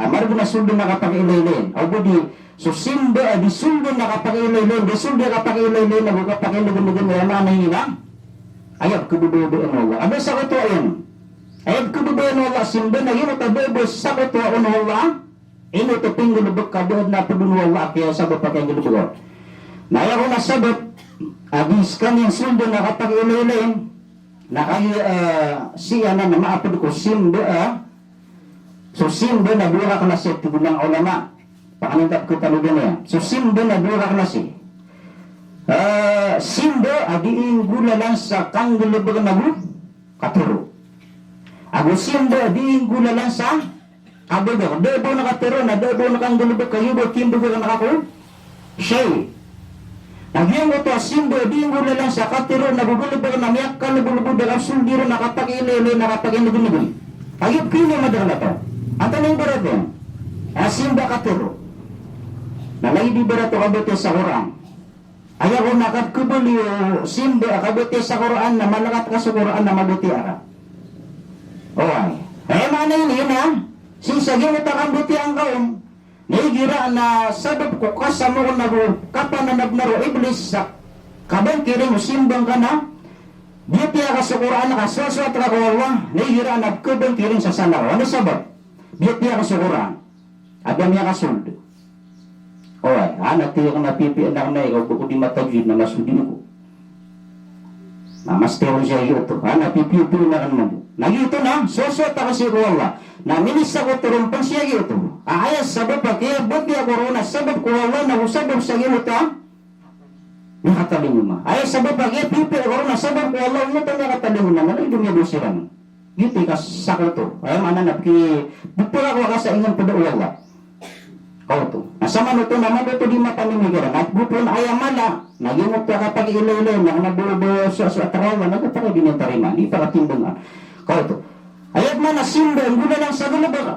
A margn a sold na kapakiilaylayin. Aw bo di, so simba a di sold na kapakiilaylayin, di sold na kapakiilaylayin, ago kapakingngngngan, aya maana iyan na aya pkhababayaan o Allah. Aba sakotowa iyan. Aya pkhababayaan o Allah a simba na giyoto a ba bo sakotowa on o Allah. Ino oto? Pinggalbk ka ba adn a pd on o Allah a kiyasabap a kiyanggalbk on. Na aya kon a sabap a di skaniyan sold na kapakiilaylayin, na kagiya, eh, sii anan a maapd ko simba, eh, so simba na dowa ka klasi, tig o manga ulama. Pakanantab ko tano dn iyan. So simba na dowa ka klasi. Eh, simba a dii nggolalan sa kanggalbkn ago katharo. Ago simba a dii nggolalan sa kabagr. Da bo on katharo na da bo on kanggalbk, kagiya ba kimbagr ka na kako shay. Na giyangkoto a simba a dii nggolalan sa katharo na gogalbk na miyakalbolbod a kasold iron a kapakiilaylayin a kapakingngngngan. Kagiya pkhailay a madakl a taw. Antaa i ibarat iyan? A simba katharo. Na lagid i ibarat o kabatiya sa Qur'an. Aya kon a kapkhabaloy o simba a kabatiya sa Qur'an na malakat ka so Qur'an na mabatiya ka. Oway. Aya maana ini na sii sa giyangkoto a kambatiya ngka on, na igira na sabap ko kasamok na bo kapananabnar o Iblis sa kabangkiring o simba ngka na biyatiya ka so Qur'an ka, sowasowat ka ko Allah, na igira na kabangkiring sa sala. Ano sabap? Biyatiya ka so Qur'an. A da miyakasold. Oway, ana tig akn a pipiya akn a ikaw, ba ko di matajwid na masodi ko. Na mas teron siya giyoto. Ana pipiya akn mambo. Na giyoto na, sosowat ka sii ko Allah. Na minisakoto ron pn siya giyoto. A aya sabap a kiyabatiya ko ron a sabap ko Allah na go sabap sa giyoto a miyakatalingoma. Aya sabap a kiyapipiya ko ron a sabap ko Allah, oto miyakatalingoma, na lagid o miyadosa iran. Giyoto i kasakoto. Aya maana na pki, pphakakowa ka sa ingd pd o Allah. Kaoto. Na samanoto na mambo oto di mapamimikiran. Na gopen aya mala, na giyoto a kapagilay-ilay, na kena bo, bo, so, so, a tarawa, na gopen di niyan tarimaan, di pakatimbang. Kaoto. Aya pman a simba, nggolalan sa galebek.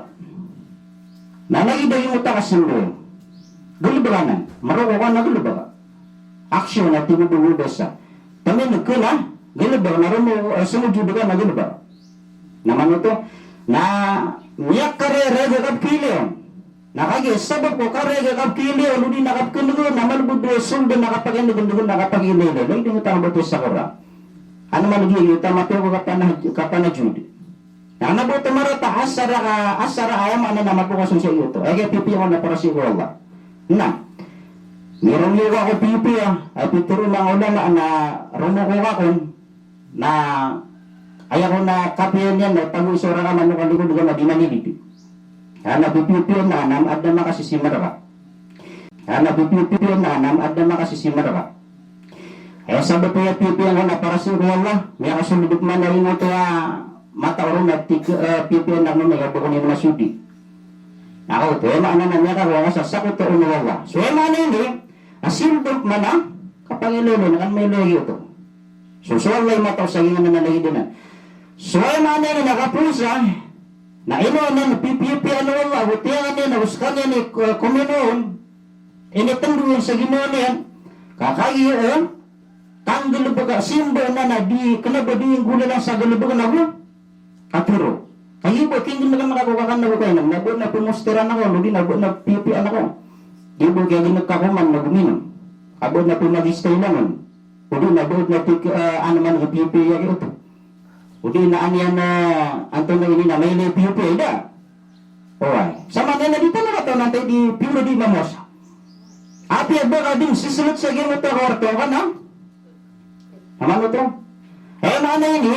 Na lagid a giyoto a kasimba. Galebek anan. Maroko ka na galebek. Aksyon a tig o dosa. Tamin ka na galebek, na romo, eh, somojod ka na galebek. Na manoto, na miyakarereg a kapkiliyan. Na kagiya sabap ko kareg a kapkiliyan, odi na kapkeneg, na malbod o sold na kapakeneg, na kapakeneg, na kapakeneg. Lagid o tama bo sa Qur'an. Ano man giya, giya tama ko kapana-, kapanajud. Na kena bo oto marata, asar a, asar a aya maana na mapokas on sa giyoto. Aya kapipiya on na para sii ko Allah. Na, miromiyo ako pipiya, a pitero o manga ulama na romoko ka kon, na aya ko na kapiya niyan na tago i sora ka manoka likod ka na di manilid. Kena pipiya na, na adn a makasisimer ka. Kena pipiya na, na adn a makasisimer ka. Aya sabap aya pipiya ngka na para sii ko Allah, miyakasold pman a ino oto a mata o ron a tig, eh, pipiya na miyakaboko niyan masodi. Na kaoto, aya maana na miyakakowa ka sa sakoto on o Allah. So aya maana ini, na simba pman a kapangilay-ilay, na kena mailay giyoto. So, so Allah i mata o sa giyanan a lagid anan. So aya maana ini na kapoon sa, na ino anan pipiyapiyaan o Allah, o tiyangan iyan, o sekaniyan i, eh, kominoon, initendo iyan sa ginawa niyan, ka kagiya, eh, kanggalebek a simba anan a di, kena ba di nggolalan sa galebek na go katero. Kagiya ba kinggeneg ka na kakowa ka na go kainom, na ba na pemosteran ako, odi na ba na piyapiyaan ako. Di ba kiyageneg ka koman na gominom. Ka ba na pemagistailan on. Odi na ba na pik-, eh, ano man go piyapiya giyoto. Odi na an iyan, eh, antonaa ini na mailay piyapiya, ida. Oway. Samanaya na di tano katawan antaa i di piyor di mamasa. Apiya ba ka di seselet sa giyoto a kawarto ka na? Aman oto. Aya maana ini,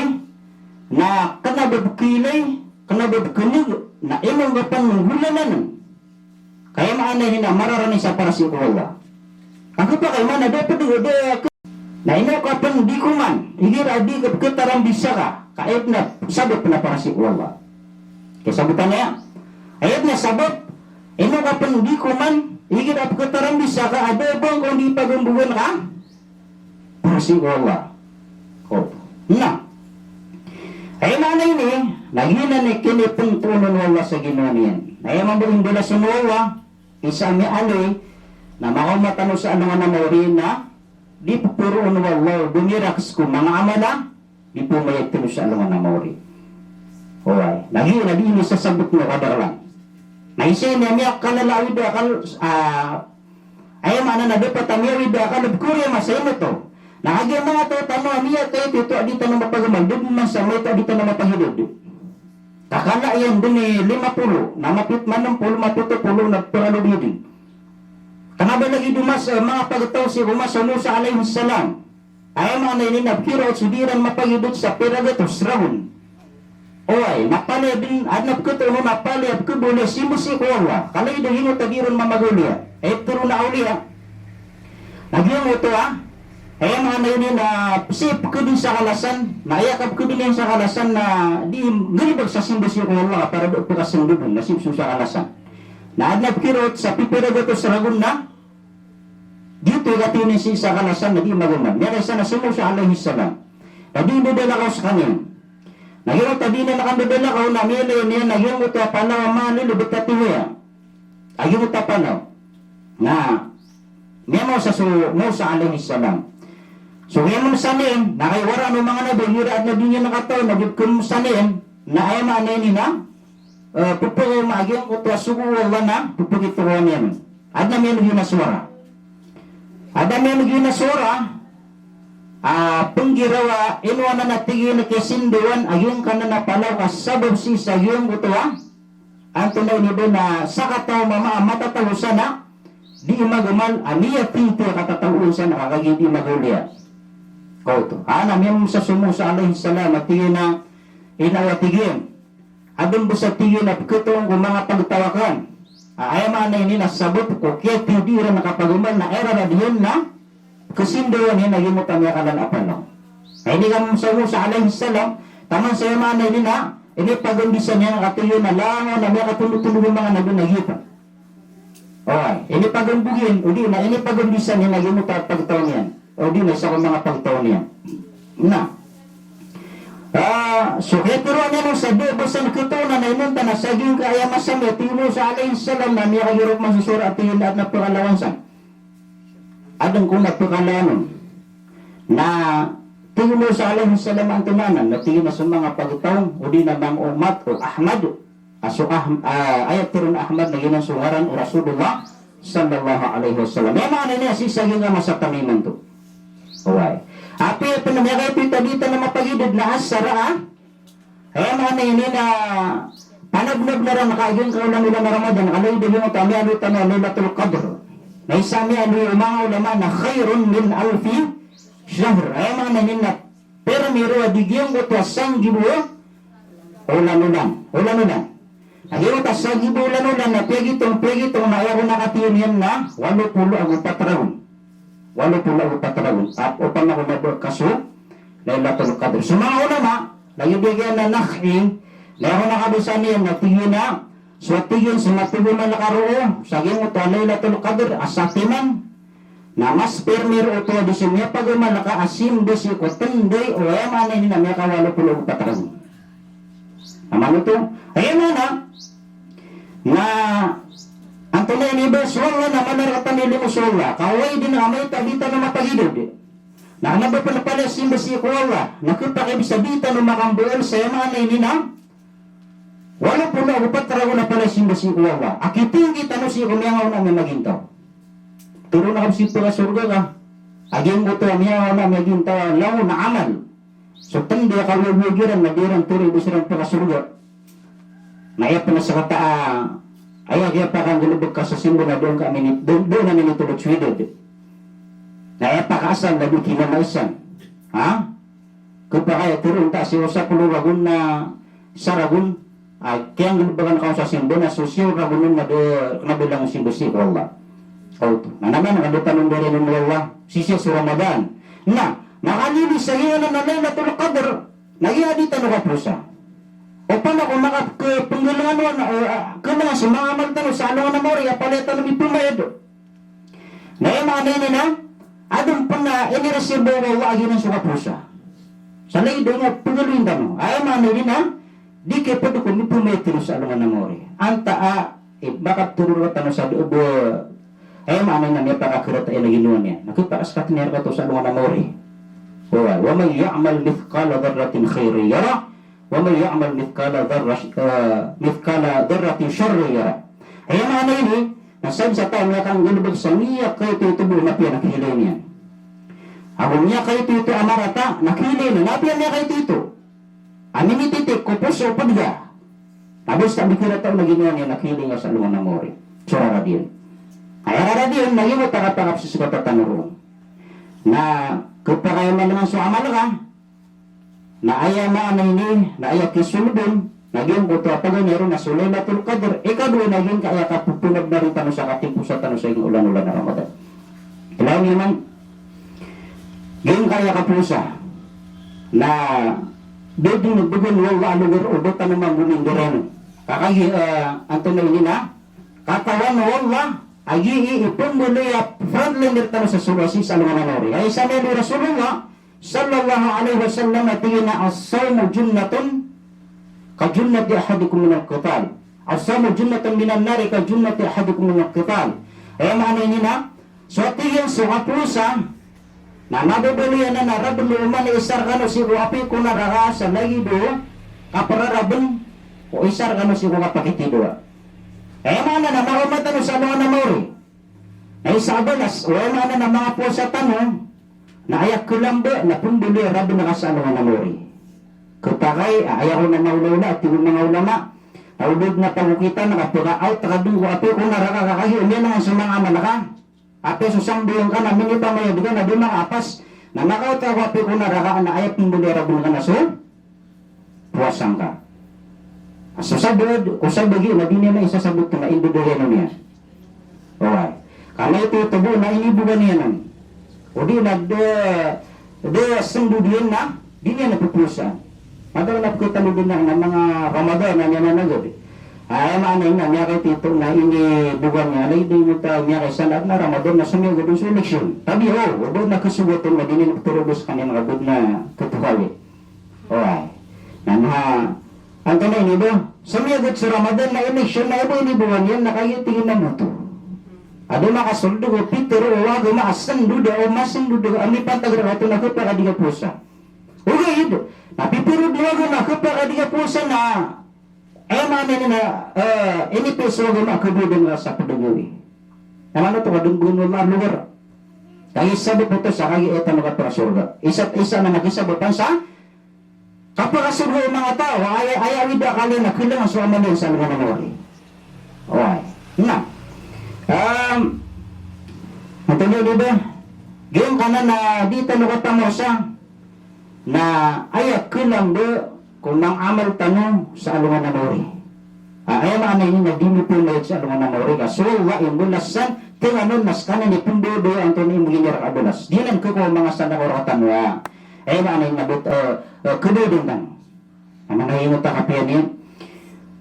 na kena ba bekelay, kena ba bekeneg, na ino ngka pen nggolalan. Ka aya maana ini na mararani sa para sii ko Allah. Ka kepakay maana da ped, da Na ino ka pen di koman, igira a di ka peketarambisa ka, ka aya den a sabap na para sii ko Allah. Kasabotan aya, aya den a sabap, ino ka pen di koman, igira a peketarambisa ka, a da a ba ngka on di pagembogan ka para sii ko Allah. O. Na aya maana ini, na giyanan i kinipentoonan o Allah sa ginawa niyan. Na aya mambo i mbalasan o Allah, isa a miyaaloy, na makaoma tano sa alongan a maori na di peporoon o Allah o domirak sii ko manga amal a di pomayag tano sa alongan a maori. Oway, lagid na di ini sasabot o kadaklan. Na isa ini a miyakalala a awid a kal-, ah, aya maana na dapat a miyawid a kalebkori a masa ino to. Na kagiya manga taw tano a miyakaito a di tano mapagamal, da den man sa maito a di tano mapagidad. Kakala iyan den i lima polo, na mapit manem polo, mapito polo, na pagalob iyan den. Kena ba lagid o masa, eh, manga pagtaw sii ko masa o Musa alayhis salam. Aya maana ini na pekiraot so di iran mapagidad sa pira gatos ragon. Oway, na palaya den, aden a peketoon on a palaya pekeboli a simba sii ko Allah. Ka lagid o giyoto a di ron mamagawliya. Aya petero na awliya. Na giyoto a, aya maana ini na sii pekeden sa kalasan, na aya kapekeden iyan sa kalasan na di nggalebek sa simba sii ko Allah, para da pekasendeben, na sii so sa kalasan. Na aden a pekiraot sa pipira gatos ragon na giyoto i katii niyan sii sa kalasan na di magamal. Miyakaisa na so Musa alayhis salam. Na di ndadalakaw sekaniyan. Na giyoto a di niyan kandadalakaw na miyailay niyan a giyoto a panaw a malelebet a tiwaya. A giyoto a panaw. Na miyamasa so Musa alayhis salam. So giya mamasa niyan, na kay waraan o manga nabi, igira aden a di niyan katawan a giyoto a mamasa niyan, na aya maana ini na eh, pepakaoma a giyangkoto a sogo o Allah na pepakitokawan iyan on. Aden a miyanog iyan a sowara. Aden a miyanog iyan a sowara, a, penggiraw a ino anan a tig iyan a kiyasindawan a giyangkanan a panaw ka sabap sii sa giyangkoto a, antonaa ini ba na sakataw a mama a matataw san a di magamal a miyatiti a katataw san a kagiya di magawliya. Kaoto. Aden a miyamasa so Musa alayhis salam a tig iyan a, ino a tig iyan. Aden bo sa tig iyan a peketoon ko manga pagtaw aken. A, aya maana ini na sabap ko kiyatindi iran a kapagamal na aya rarad iyan na kesindawan iyan a giyoto a miyakalan a panaw. Na ini ka mamasa o Musa alayhis salam, taman sa aya maana ini na, ini pagandisan iyan a katig iyan a langon a miyakatondotondog o manga nabi na giyoto. Oway, inipagambog iyan, odi na inipagambisa niyan a giyoto a pagtaw niyan. Odi na isa ko manga pagtaw niyan. Na, ah, so kiyatharoa niyan on sa da a ba san khatoon na inonta na sa giyangkaya masa niyan, tig o Musa alayhis salam, na miyakagiro man so sora a tig iyan a adn a pkalawan san. Adn kon a pkalawan on. Na tig o Musa alayhis salam a antonaa nan, na tig iyan a so manga pagtaw, odi na manga omat o Ahmad, a so Ah-, ah, aya tharoon a Ahmad na giyanan so ngaran o Rasulullah sallallahu alayhi wasallam. Aya maana niyan a sii sa giyangkaya masa tano imanto. Oway. Apiya pn a miyakaito a di tano mapagidad na asar a, aya maana niyan na panabnabnaran ka giyangkaya olan-olan a Ramadan, ka lagid o giyoto a miyaaloy tano a Laylatul Qadr. Na isa a miyaaloy o manga ulama na khairun min alfi shahr. Aya maana niyan na permiro a di giyangkoto a sanggibo olan-olan. Olan-olan. Na giyoto a sanggibo olan-olan na piyagitong, piyagitong na aya kon a katiyan iyan na walo polo ago pat ragon. Walo polo ago pat ragon. Ap-, opama ko mabaka so Laylatul Qadr. So manga ulama, lagid iyan a Nakhai, na aya kon a kadosa niyan na tig iyan a, so tig iyan so mapagamal ka roo sa giyangkoto a Laylatul Qadr a satiman, na mas permiro oto a di so miyapagamal ka a simba sii ko tnday o, aya maana niyan na miyakawalo polo ago pat ragon. Na manoto, aya maana na antonaa ini ba so Allah na mala rktano i limo so Allah. Ka oway dn a maito a di tano mapagidad. Na kna ba pn palaya simba sii ko Allah na khapakay bisa di tano makambaal sa aya maana ini na walo polo ago pat ragon a palaya simba sii ko Allah a kitinggi tano sii ko miyangaoona a miyagintaw. Tharoon ka ba sii pkasorga ka a giyangkoto a miyangaoona a miyagintaw a langon a amal. So tnday a kawiyawiyagiran na di ran tharoon i ba siran pkasorga. Na aya pn a sakataw a, aya kiyapakanggalbk ka sa simba na doon ka minit, doon, doon a minitolot so idad. Na aya pakaasal na di kinamaisan. Ha? Khapakay a tharoon ta sii ko sapolo ragon na isa ragon, a, kiyanggalbkan ka on sa simba na so siyaw ragon on na da kna ba langon simba sii ko Allah. Oto. Na naman, kna ba tano ndariyan on o Allah. Sii sa so Ramadan. Na, makalilid sa giyanan a Laylatul Qadr. Na giya di tano kaposa. Opama ko makapnggalangan on, eh, ah, kna so manga amal tano sa alongan a maori, a palaya tano mipmayad. Na aya maana ini na, adn pn a inireserba o Allah a giyanan so kaposa. Sa lagid o pagaloyin tano. Aya maana ini na, di kepd ko mipmayad tano sa alongan a maori. Antaa, eh, makaptharo rktano sa da a ba, aya maana ini na miyapakakarata iyan a ginawa niyan. Na khapakaskat iyan rkataw sa alongan a maori. Wa, wa man ya'mal mithqala dharratin khairan yarah, wa man ya'mal mithqala dharra-, eh, mithqala dharratin sharran yarah. Aya maana ini, na sabap sa taw a miyakanggalbk sa miyakaitoito bo na apiya na khiilay niyan. Ago miyakaitoito a marata na khiilay niyan, na apiya miyakaitoito. A minititik ko poso o pd ka. Na basta bikira taw na ginawa niyan na khiilay nga sa alongan a maori. So rarad iyan. Aya rarad iyan, na giyoto a kapakapsisgata tano roo. Na khapakay a malangan so amal ka. Na aya maana ini, na aya kisold on, na giyangkoto a paganay ron na so Laylatul Qadr, ikadowa na giyangkaya kapphanabanari tano sa katimposa tano sa giyangkai olan-olan a Ramadan. Ilay niyo man, giyangkaya kaposa, na da dn bgan o Allah a logar o da tano mambo mindarano. Ka kagiya, eh, antonaa ini na, katawan o Allah a giya i pmbaloy a frontliner tano sa sorga sii sa alongan a maori. Aya sabap o Rasulullah, sallallahu alaihi wasallam, a tig iyan a, "As-sawmu junnatun ka junnati ahadikum minal qital. As-sawmu junnatun minan nari ka junnati ahadikum minal qital." Aya maana ini na, so tig iyan so kaposa, na mababaloy anan a rabn o oman i isa rkano sii ko api ko naraka sa lagid o kaprarabn o isa rkano sii ko kapakitidowa. Aya maana na makaoma tano sa alongan a maori. Na isa a balas, o aya maana na manga powasa tano, na aya kalamba na pmbaloy a rabn ka sa alongan a maori. Khapakay, a, aya ko na maolaola, a tig o manga ulama, na o da dn a pagokitan ka pka-out ka dn ko api ko naraka ka kagiya omiyanangan so manga amal ka. Apiya so sambayang ka na miniphamayad ka na di manga apas, na maka-out ka ko api ko naraka na aya pmbaloy a rabn ka na so powasa ngka. A so sabaad, ko sabagi na di niyan na isasabot na indodoriyan on iyan. Oway. Ka maito i tabo na inibogan iyan on. O di na da, da sndod iyan na, di niyan na pphowasaan. Madakl na pkhatalodn na manga Ramadan na niyan na nagad. Aya maana iyan na miyakaitito na inibogan iyan, lagid iyan oto a miyakaisa na adn a Ramadan na somiyagad on so eleksyon. Tabiya o, o ba na kasogat on na di niyan ptharoon skaniyan a kabod na katokawi. Oway. Na, na, antonaa ini ba? Somiyagad so Ramadan na eleksyon na o ba inibogan iyan na kagiya tig iyan na boto. Adn a makasold ko pitharo o agama a sndod a, o masndod a mipantag rkano na khapakay a di kapowasa. Ogaid na pitharo o agama a khapakay a di kapowasa na Aya maana niyan na, eh, inipiso o agama a kabaydan ka sa pd a gawii. Na mano oto ka dn bgan o Allah a logar. Kagiya sabap oto sa kagiya aya tano kapakasorga. Isa, isa na kagisabapan sa kapakasorga o manga taw a aya, aya awida a kaliyan na khalangan so amal iyan sa alongan a mawri. Oway. Na, em, antonaa ini ba? Giyangkanan a di tano kapamowasa. Na aya khalang ba ko manga amal tano sa alongan a mawri. Ah, aya maana ini na di niyo pmayag sa alongan a mawri ka so Allah i mbalasan, tig iyan on na skaniyan i pmbabaya antonaa i mbgay niyan rka a balas. Di niyan khakowa manga sadaka o rktano a. Aya maana ini na bot, eh, eh, kabaydan tano. Na manga ino ta kapiya niyan.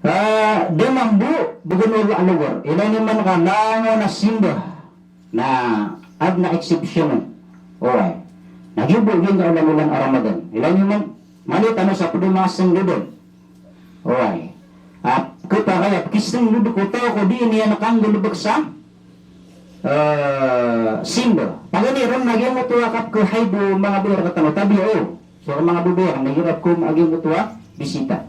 Ah, da mambo bgan o Allah a logar. Ilay niyo man ka langon a simba. Na adn a exception. Oway. Na giya bo giyangkai a olan-olan a Ramadan. Ilay niyo man, mala tano sa pd a manga sndod on. Oway. A, khapakay a pkisndod ko taw ko di niyan kanggalbk sa, eh, simba. Paganay ron na giyangkoto a kapkhahaid o manga babay rktano, tabiya o. So manga babay iran na igira pkhaoma a giyangkoto a bisita.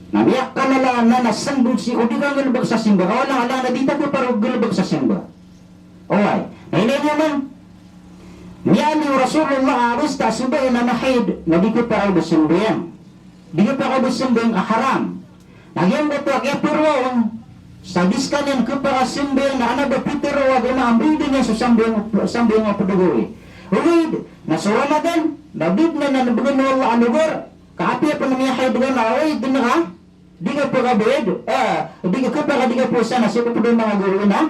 Na miyakalala anan a sndod sii ko di kanggalbk sa simba. Ka alang-alang na di ta khaparo galbk sa simba. Oway. Na ilay niyo man, miyaaloy o Rasulullah a basta so babay na mahaid na di khapakay o ba sambayang. Di khapakay o ba sambayang a haram. Na giyangkoto a kiyapirowa on sa di skaniyan khapakasambayang na kna ba pitharo o agama a mbayadan iyan so sambayang, sambayang a pd a gawii. Ogaid na so Ramadan na di dn anan bgan o Allah a logar. Ka apiya pn a miyahaid ka na, oway, dn ka di ka pakabayad, eh, di ka khapakay a di kapowasa na sii ko pd a manga gawii na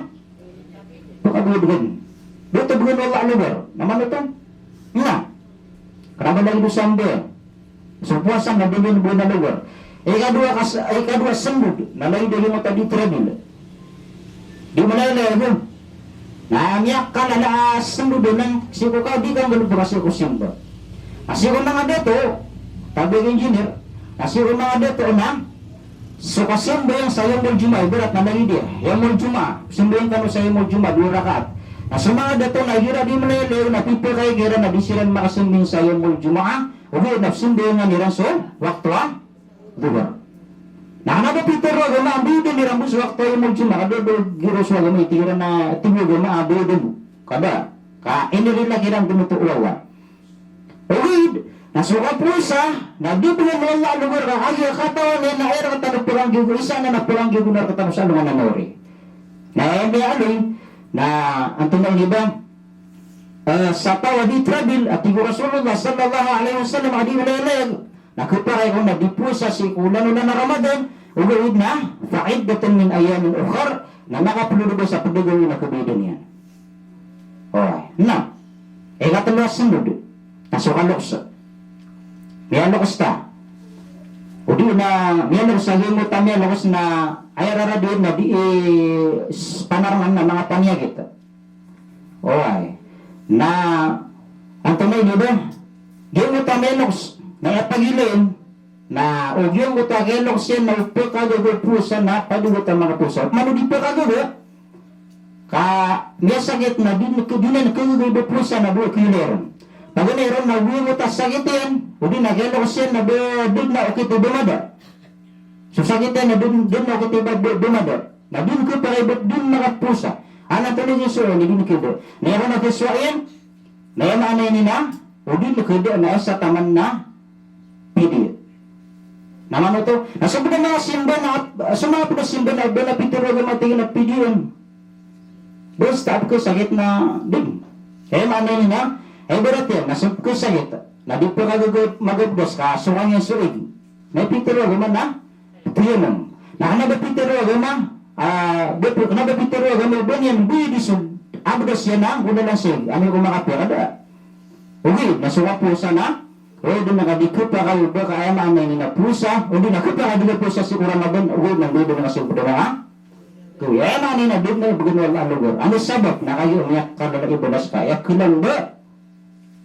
pakabayad ka dn. Di oto bgan o Allah a logar. Na mano oto? Na kna ba lagid o sambayang. So powasa na di niyan bgan a logar. Ikadowa kas-, ikadowa a sndod na lagid a giyangkoto a di trabil. Di malaylay ago. Na miyakalala a sndod anan sii ko ka di kanggalbk sii ko simba. Na sii ko manga dato, tabiya engineer, na sii ko manga dato na so kasambayang sa yawmul Jumaah, ibarat na lagid iyan, yawmul Jumaah, sambayang kano sa yawmul Jumaah, dowa rakaat. Na so manga dato na igira di malaylay na pipakaig iran na di siran makasambayang sa yawmul Jumaah, ogaid na sambayangan iran so wakto a Dhuhr. Na kna ba pitharo o agama a mbayadan iran bo so wakto a yawmul Jumaah, ka da, da giro so agama i tig iran a tig o agama a mbayadan bo. Ka da, ka inirila kiran dn oto o Allah. Ogaid na so kapowasa na di bgan o Allah a logar ka kagiya katawan iyan a aya rktano pkanggigo, isa anan a pkanggigo na rktano sa alongan a mawri. Na aya miyaaloy na antonaa ini ba, eh, sa taw a di trabil, a tig o Rasulullah sallallahu alaihi wasallam a di malaylay na khapakay on na di powasa sii ko olan-olan a Ramadan, ogaid na fa iddatun min ayyamin ukhar, na makaplolobay sa pd a gawii na kabayadan iyan. Oway. Na ikatlo a sndod na so kaloks. Miyaloks ta. O di na miyaloks a giyangkoto a miyaloks na aya rarad iyan na di, eh, s-, panarngan na manga paniyagit. Oway. Na antonaa ini ba? Giyangkoto a miyaloks na aya pagilain na o giyangkoto a kiloks iyan na o pkhagaga o powasa na pagogot a manga powasa. Opama o di pkhagaga ka miyasakit na di, di niyan khagaga i ba powasa na bo khilay ron. Paganay ron na o giyangkoto a sakit iyan, o di na kiloks iyan na ba, di na okit i ba mada. So sakit iyan na di, di na okit i ba, ba, ba mada. Na di niyan khapakay ba di niyan makapowasa. Antonaa i sowa niyan, di niyan khada. Na aya ron a kisowa iyan, na aya maana ini na o di niyan khada na aya sa taman na pidya. Na mano oto? Na so pd a manga simba na, so manga pd a simba na ba na pitharo o agama a tig iyan a pidya on. Basta a pkhasakit na di. Aya maana ini na, aya ibarat iyan na so pkhasakit na di pkhagaga magabdas ka so kaniyan so ig. Na pitharo o agama na tayammum. Na kna ba pitharo o agama, ah, ba pi-, kna ba pitharo o agama ba niyan mbayadi so abdas iyan na golalan sa ig, amay ko makapiya ka da. Ogaid na so kapowasa na O di na ka di khapakay o ba ka aya maana ini na powasa, o di na khapakay di ka powasa sii ko Ramadan, o di na di na ka sii ko Ramadan. Ko aya maana ini na di na bgan o Allah a logar. Anda sabap na kagiya miyakadala i balas ka, aya khalang ba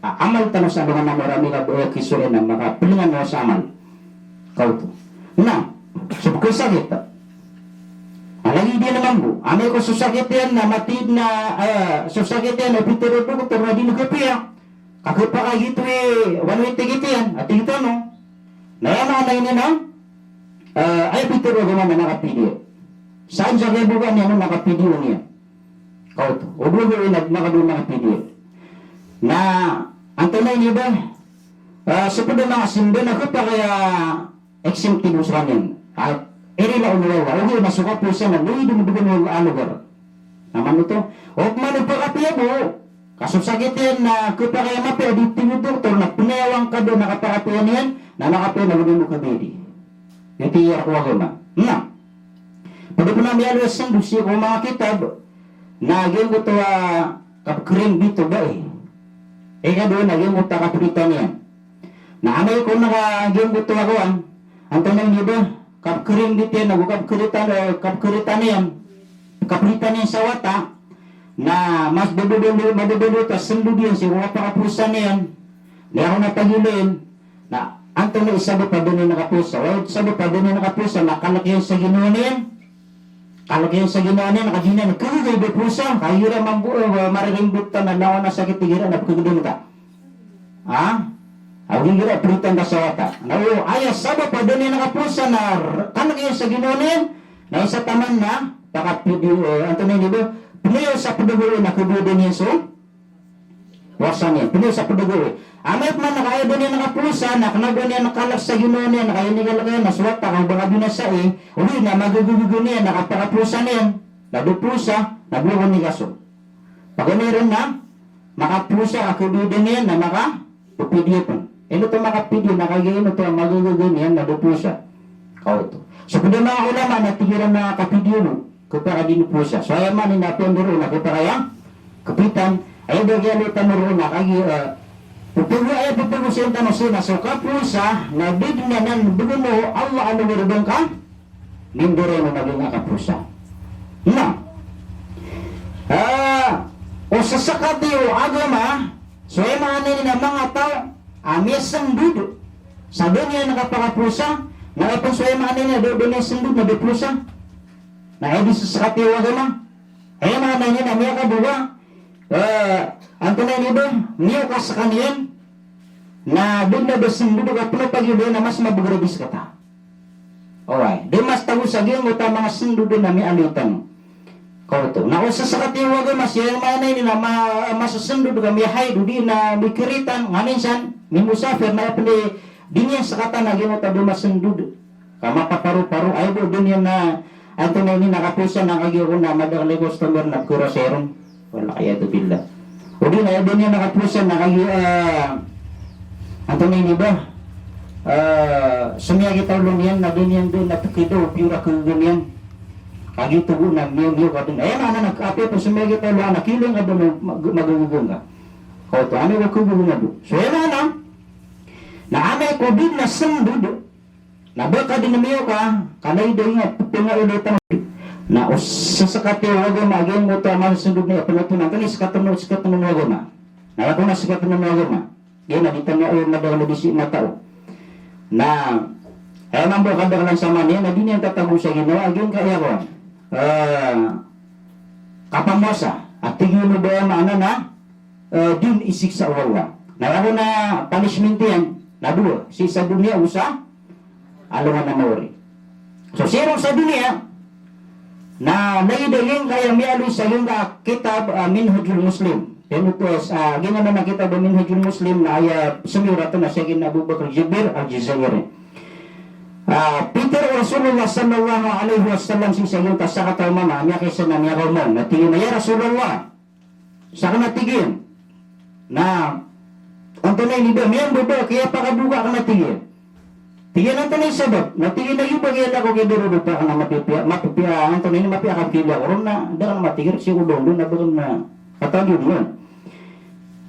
a amal tano sa alongan a marani ka ba aya kisoy na makaplngan o sa amal. Kaoto. Na, so pkhasakit. A lagid iyan a mambo. Amay ko so sakit iyan na matiid na, eh, so sakit iyan na pitharo o doktor na di na kapiya. Ka khapakay giyoto i one week ticket iyan, a tig tano. Na aya maana ini na, eh, aya pitharo o agama na makapidiya. Saan sa kiyabokaan iyan na makapidiya niyan. Kaoto. O dowa gawii na makadowa makapidiya. Na antonaa ini ba, eh, so pd a manga simba na khapakay a exempted o skaniyan. A, irila o Allah, ogaid na so kapowasa na lagid o mbgan o Allah a logar. Na mano oto, o pman o pakapiya bo, ka so sakit iyan na khapakay a mapiya, di tig o doktor na pnayawan ka da na kapakapiya niyan, na makapiya na gdam o kabidi. Aya tig iyan ko agama. Na pd pn a miyaaloy a sndod sii ko manga kitab, na giyangkoto a kapkrimbit o bai. Ikadowa na giyangkoto a kapritan iyan. Na amay ko na ka giyangkoto a kowan, antonaa ini ba, kapkrimbit iyan ago kapkritan, eh, kapkritan iyan, kapritan iyan sa wata, na mas bababaloy, mababaloy oto a sndod iyan sii ko kapakapowasa niyan. Na aya ko na pagilayn, na antonaa i sabap a da niyan kapowasa? Oway, sabap a da niyan kapowasa na kalk iyan sa ginawa niyan. Kalk iyan sa ginawa niyan, ka di niyan khagaga i ba powasa, ka igira mambo, eh, maririmbit ka na langon a sakit igira na pkhagdam ka. Ha? Ago igira pritan ka sa wata. Na o aya sabap a da niyan kapowasa na r-, kalk iyan sa ginawa niyan, na isa taman na pakapidi, eh, antonaa ini ba, pnayaw sa pd a gawii na kabiyada niyan so powasa niyan, pd sa pd a gawii. Amay pman ka aya da niyan kapowasa na kna ba niyan kalk sa ginawa niyan, ka inikalk iyan na so wata ka o ba kabinasai, odi na magagagaga niyan na kapakapowasa niyan, na da powasa, na bolawan i kaso. Paganay ron na makapowasa ka kabiyada niyan na makapidiya pn. Ino oto makapidiya na kagiya ino oto a magagaga niyan na da powasa. Kaoto. So pd a manga ulama na tig iran na kapidiya bo. Khapakay a di niyan powasa. So aya maana na piyandaro na khapakay a kapitan. Aya da kiyaaloy tano roo na kagiya, eh, pphag-, aya pphagosay tano sii na so kapowasa na di dn anan bgan o Allah a logar o ba ngka mindaro na giyangkai a kapowasa. Na, eh, o sasakati o agama, so aya maana ini na manga taw a miyasndod sa da niyan kapakapowasa, na aya pn so aya maana ini na da, da niyan sndod na da powasa. Na aya di sasakati o agama. Aya maana niyan na miyakadowa, eh, antonaa ini ba, miyaoka skaniyan na da niyan ba sndod ka pn o pagilayn na mas mabagr a di skata. Oway, di mas tago sa giyangkoto a manga sndod na miyaaloy tano. Kaoto. Na o sasakati o agama, so aya maana ini na ma-, masasndod ka miyahaid, odi na mikiritan, nganin san, mimusafir, na aya pn di, di niyan skata na giyangkoto a da masndod. Ka mapaparoparo, aya bo da niyan na, antonaa ini na kapowasa na kagiya ko na madakl i customer na pkhorasa iron. Wal iyadhu billah. Odi na aya da niyan na kapowasa na kagiya, eh, antonaa ini ba, eh, so miyakita o olo niyan na da niyan da na pkhidaw o piyor a khagaga niyan. Kagiya oto bo na miyaw, miyaw ka dn. Aya maana na apiya pn so miyakita o olo na kiling ka dn mag-, magagaga ngka. Kaoto, amay ko khagaga ngka bo. So aya maana na amay ko di na sndod, na ba ka dn miyaw ka, ka lagid a giya pphangailoy tano. Na o sasakati o agama a giyangkoto a masasndod na aya pn oto na antonaa i skatn o, skatn o agama. Na aya ko na skatn o agama. Giya na di tano aya madakl a di sii matao. Na aya mambo a kadaklan sa maana niyan na di niyan tatago sa ginawa a giyangkaya kowan, eh, kapamowasa. A tig iyan o ba aya maana na, eh, di niyan isiksa o Allah. Na aya ko na punishment iyan na dowa, sii sa doniya ago sa alongan a maori. So sii ron sa doniya, na lagid a giyangkaya miyaaloy sa giyangkai a kitab, ah, Minhajul Muslim. Piyanothol, ah, giyangkanan a kitab a Minhajul Muslim na aya somiyorat na si Sayyidina Abu Bakr Jabir Al-Jazairi. Ah, pitharo o Rasulullah sallallahu alaihi wasallam sii sa giyangkai a sakataw a mama a miyakaisa na miyakaoma on. Na tig iyan a, "Ya Rasulullah," Sakn a tig iyan. Na antonaa ini ba, miyambaba, kiyapakaboka akn a tig iyan. Tig iyan antonaa i sabap? Na tig iyan a giyoto ba kiyalakaw ko kiyadarorop akn a mapipiya, mapipiya, antonaa ini, mapiya a kapkilaya ko ron na da akn matigr sii ko dondo na ba akn na kataliyo on.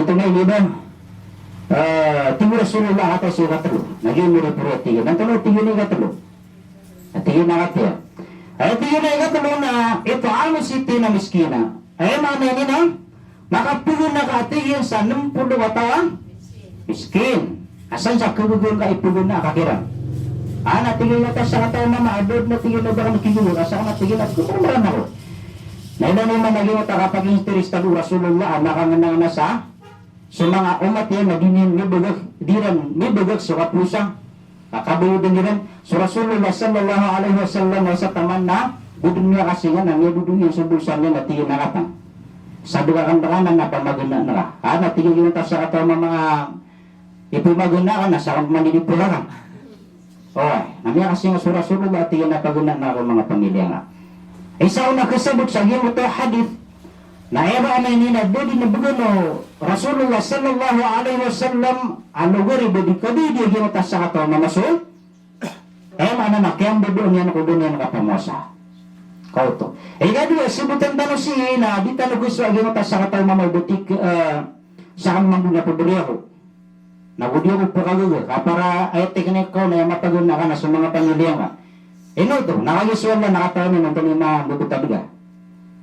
Antonaa i ba? Eh, tig o Rasulullah a kataya so ikatlo. Na giya mo ri poro a tig iyan. Antonaa i tig iyan a ikatlo? A tig iyan a kataya. Aya tig iyan a ikatlo na it'amu sittina miskina. Aya maana niyan na makapaganad ka, a tig iyan, sa nem polo kataw a miskin. Asar sa khagogoon ka ipaganad ka kiran. Ana tig iyan a ta sa kataw a mama a da dn a tig iyan a ba akn khigogoon, asar na tig iyan a khaporo mrana ko. Na ilay niyo man a giyoto a kapaginterista o Rasulullah a makangenang na sa so manga omat iyan na di niyan mibagak, di iran mibagak so kaplosa. Ka kabayodn iran so Rasulullah sallallahu alaihi wasallam a sa taman na Bo dn miyakasinga na miyadodong iyan so bolsa niyan na tig iyan a katang. Sa dn ka kan rekanan na pamagana naka. A na tig iyan a giyoto a sakataw a mama a ipamagana ka na sa kaman di di polakan. Oway, na miyakasinga so Rasulullah a tig iyan a pagana naka ko manga pamiliya nga. Isa on a kasabot sa giyoto a hadith, na aya maana ini na da dn a bgan o Rasulullah sallallahu alaihi wasallam a logar i ba di kabidi a giyoto a sakataw a mama so Aya maana na kiyambabaw niyan ko da niyan kapamowasa. Kaoto. Ikadowa, sabotan tano sii na di tano kisowa giyoto a sakataw a mama o ba tig, eh, sa kaman mambo na pabariya ko. Na go di ako pakagaga, ka para aya teknik ka on na aya mapagana ka na so manga pamiliya nga. Ino oto, na kagiya so Allah na katawan iyan antonaa i mambobotad ka.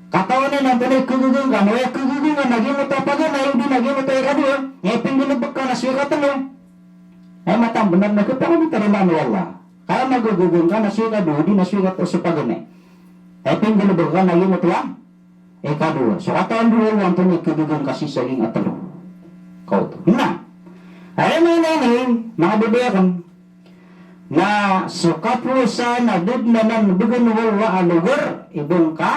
Katawan iyan antonaa i kagaga ngka, na aya kagaga ngka na giyoto a pagana, odi na giyoto a ikadowa, na aya pinggalbk ka na so ikatlo. Aya mataan a bnar na kapakabotad iyan o Allah. Ka aya magagaga ngka na so ikadowa, odi na so ikatlo so pagana. Aya pinggalbk ka na giyoto a ikadowa. So katawan o Allah antonaa i kagaga ngka sii sa giyangkaya tlo. Kaoto. Na aya maana ini, manga babay akn, na so kapowasa na da dn anan bgan o Allah a logar i ba ngka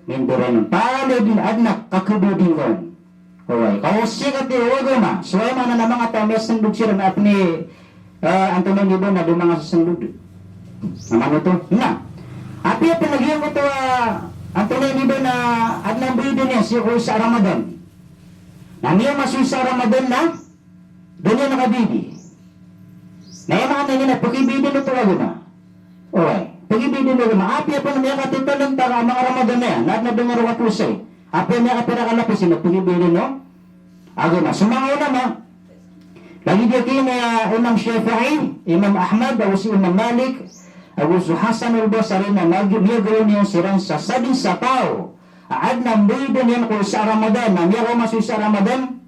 mindaran on. Palaya dn adn a kakhabidi ngka on. Oway, ka o sii kati o agama, so aya maana na manga taw a miyasndod siran a pn i, eh, antonaa ini ba na da manga sasndod. Na mano oto? Na apiya pn a giyangkoto a antonaa ini ba na adn a mbayadan iyan sii ko isa a Ramadan. Na miyaoma so isa a Ramadan na da niyan kabidi. Na aya maana niyan na pkhibidan oto o agama. Oway, pkhibidan o agama. Apiya pn a miyakatitalanta ka a manga Ramadan iyan, na adn a da nga roo kapowasa. Apiya miyakapira ka lapis iyan na pkhibidan o agama. So manga ulama, lagid iyan i Imam Shafi'i, Imam Ahmad, ago si Imam Malik, ago so Hasan al-Basri na mag-, miyagaw niyan siran sa sadn sa taw a adn a mbayadan iyan ko isa a Ramadan, na miyakaoma so isa a Ramadan,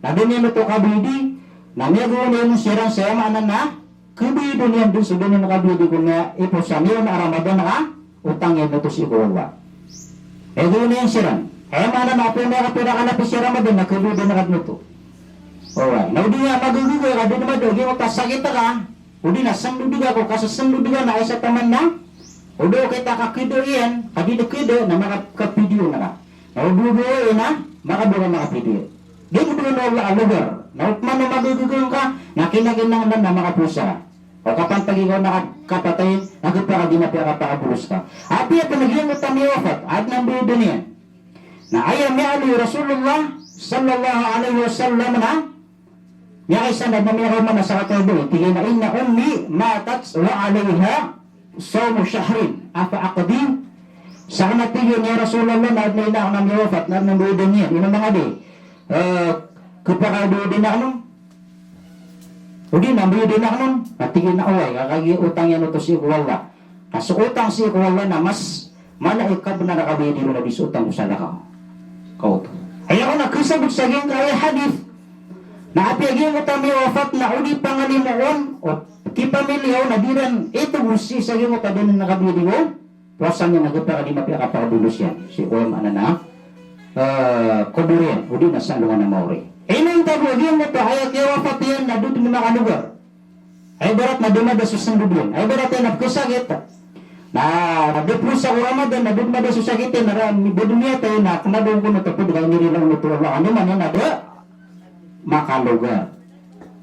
na da niyan oto kabidi, na miyagaw niyan siran sa aya maana na khabayadan iyan dn so da niyan kabidi ko miyaiposa niyan a Ramadan a otang iyan oto sii ko Allah. Miyagaw niyan siran. Aya maana na apiya miyakapira ka lapis a Ramadan na khabayadan ka dn oto. Oway. Na odi na magagaga ka, da dn mada a giyoto a sakit ka, odi na sndod ka ko kasasndod ka na aya sa taman na, o da okit a kakhada iyan, ka di dn khada, na makakapidiyo na ka. Na o da, o da iyan na, makadowa ka makapidiyo. Di mo dowa o Allah a logar. Na opama o magagaga ngka, na kinakinanglan na makapowasa ka. O kapantagi ka on a kapatay, na khapakadima, khapakabolos ka. Apiya pn a giyangkoto a miyawafat, adn a mbayadan iyan. Na aya miyaaloy o Rasulullah sallallahu alaihi wasallam na, miyakaisa na miyakaoma na sakataw a babay, tig iyan a, "Inna ummi matat wa alaiha sawmu shahrin, afa aqdi?" Sakn a tig iyan, "Ya Rasulullah, na adn a ina akn a miyawafat, na adn a mbayadan iyan, ino manga di, eh, khapakadowad akn on? Odi na mbayadan akn on?" Na tig iyan a, "Oway, ka kagiya otang iyan oto sii ko Allah. Ka so otang sii ko Allah na mas mala i kabnar a kabayadi ron a di so otang ko salakaw." Kaoto. Aya kon a khasabot sa giyangkaya hadith na apiya giyangkoto a miyawafat na odi pangalimoon o kipamiliya on na di ran itogon sii sa giyangkoto a da niyan kabayadi ko powasa niyan na khapakadima, khapakabolos iyan sii ko aya maana na, eh, kobor iyan, odi na sa alongan a maori. Inonta bo a giyangkoto a aya kiyawafat iyan na da dn makalogar. Aya ibarat na da mada so sndod iyan. Aya ibarat iyan na pkhasakit. Na da phosa ko Ramadan na da dn mada so sakit iyan, na ra-, ba dn miyatay na kna ba on kon oto pd ka inirila on oto o Allah, andamanaya na da makalogar.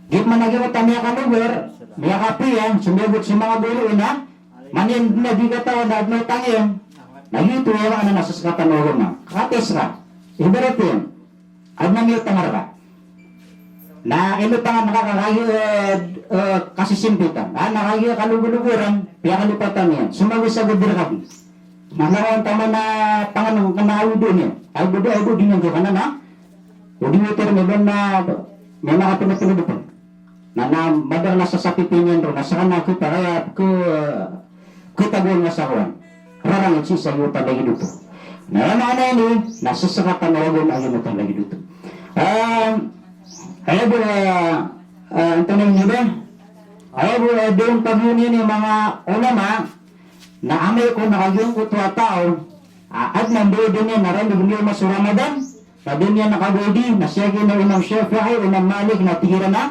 Giyoto man a giyangkoto a miyakalogar, miyakapiya, somiyogat so manga goro iyan a, man iyan dn a di katawan a adn a otang iyan. Na giyoto aya maana na sasakatan o agama. Katis ka. Ibarat iyan, adn a miyotangar ka. Na ino tangan ka, ka kagiya, eh, eh, kasisimpitan. Ah, na kagiya kalogalogaran, piyakalipatan iyan. Somagi sa gadir ka. Na marawan taman a tangan ka na awidon iyan. Awidon, awidon iyan ka na, na. Odi mo tir mo na, na makapinapinapin. Na, na madakl a sasapipi niyan ron, na sakn a khapakaya, kha-, khatagoan nga sa kowan. Rarangit sii sa giyoto a lagid oto. Na aya maana ini, na sasakatan o agama a giyoto a lagid oto. Ah, aya bo, ah, ah, antonaa ini ba? Aya bo, ah, da on pagiyoni ini manga ulama, na amay ko na kagiya giyangkoto a taw, ah, adn a mbayadan iyan na ralig miyaoma so Ramadan, na da niyan kabayadi, na siya giya na Imam Shafi'i, Imam Malik, na tig iran a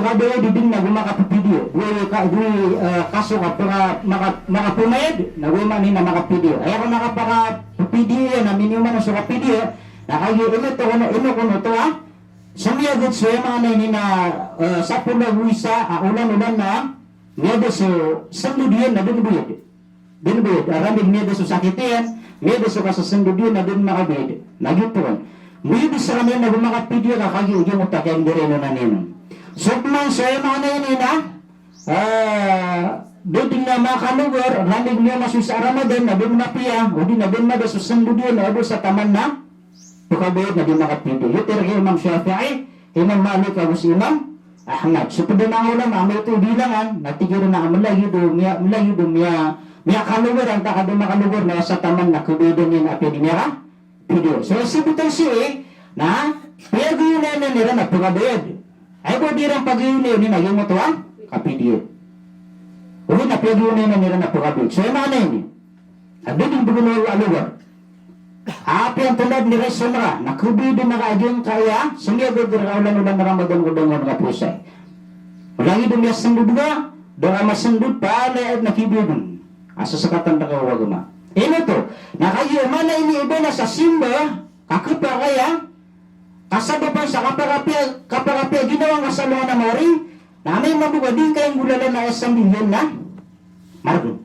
Kabayad dn na go makappidiya. Go ka, go, eh, kaso ka paka, maka, makapamayad, na go maana niyan na makapidiya. Aya ka makapakapidiya na miniyoman so kapidiya, na kagiya ino to, ino, ino kono to, ah. Somiyagad so, aya maana niyan na, eh, sapolo ago isa a olan-olan na miyada so sndod iyan na da dn bayad. Da dn bayad, a, ranig miyada so sakit iyan, miyada so kasasndod iyan, na da dn makabayad. Na giyoto on. Miyada skaniyan na go makapidiya ka kagiya giyangkoto a kiyandaranon iyan. So pman so, aya maana niyan na, ah, da dn na makalogar, ranig miyaoma so isa a Ramadan, na da dn mapiya, odi na da dn mada so sndod iyan, na ago sa taman na pkabayad na di makapidiya. Giyoto i tig o Imam Shafi'i, Imam Malik ago si Imam Ahmad. So pd a manga ulama a maito i bilangan, na tig iran a mlagid o miya, mlagid o miya, miyakalogar antaa ka da makalogar na sa taman na kabayadan iyan a apiya di miyakapidiya. So sabot iyan sii na piyagiyonayan iran a pkabayad. Aya bo di iran pagiyonayan na giyangkoto a kapidiya. Odi na piyagiyonayan iran a pkabayad. So aya maana niyan na da dn bgan o Allah a logar. Apiya antonaa dn i rason ka na kabayadan ka a giyangkaya somiyagad rka a olan-olan a Ramadan ko da ngka on kaposay. Lagid o miyasndod ka, da ka masndod, palaya dn a kibayad on. A sasakatan rka o agama. Ino oto, na kagiya maana ini i balas a simba, ka khapakay a, ka sabap sa kapakapiya, kapakapiya ginawa ngka sa alongan a maori, na amay mambo ka di ngka inggolalan na aya sambi iyan na margn.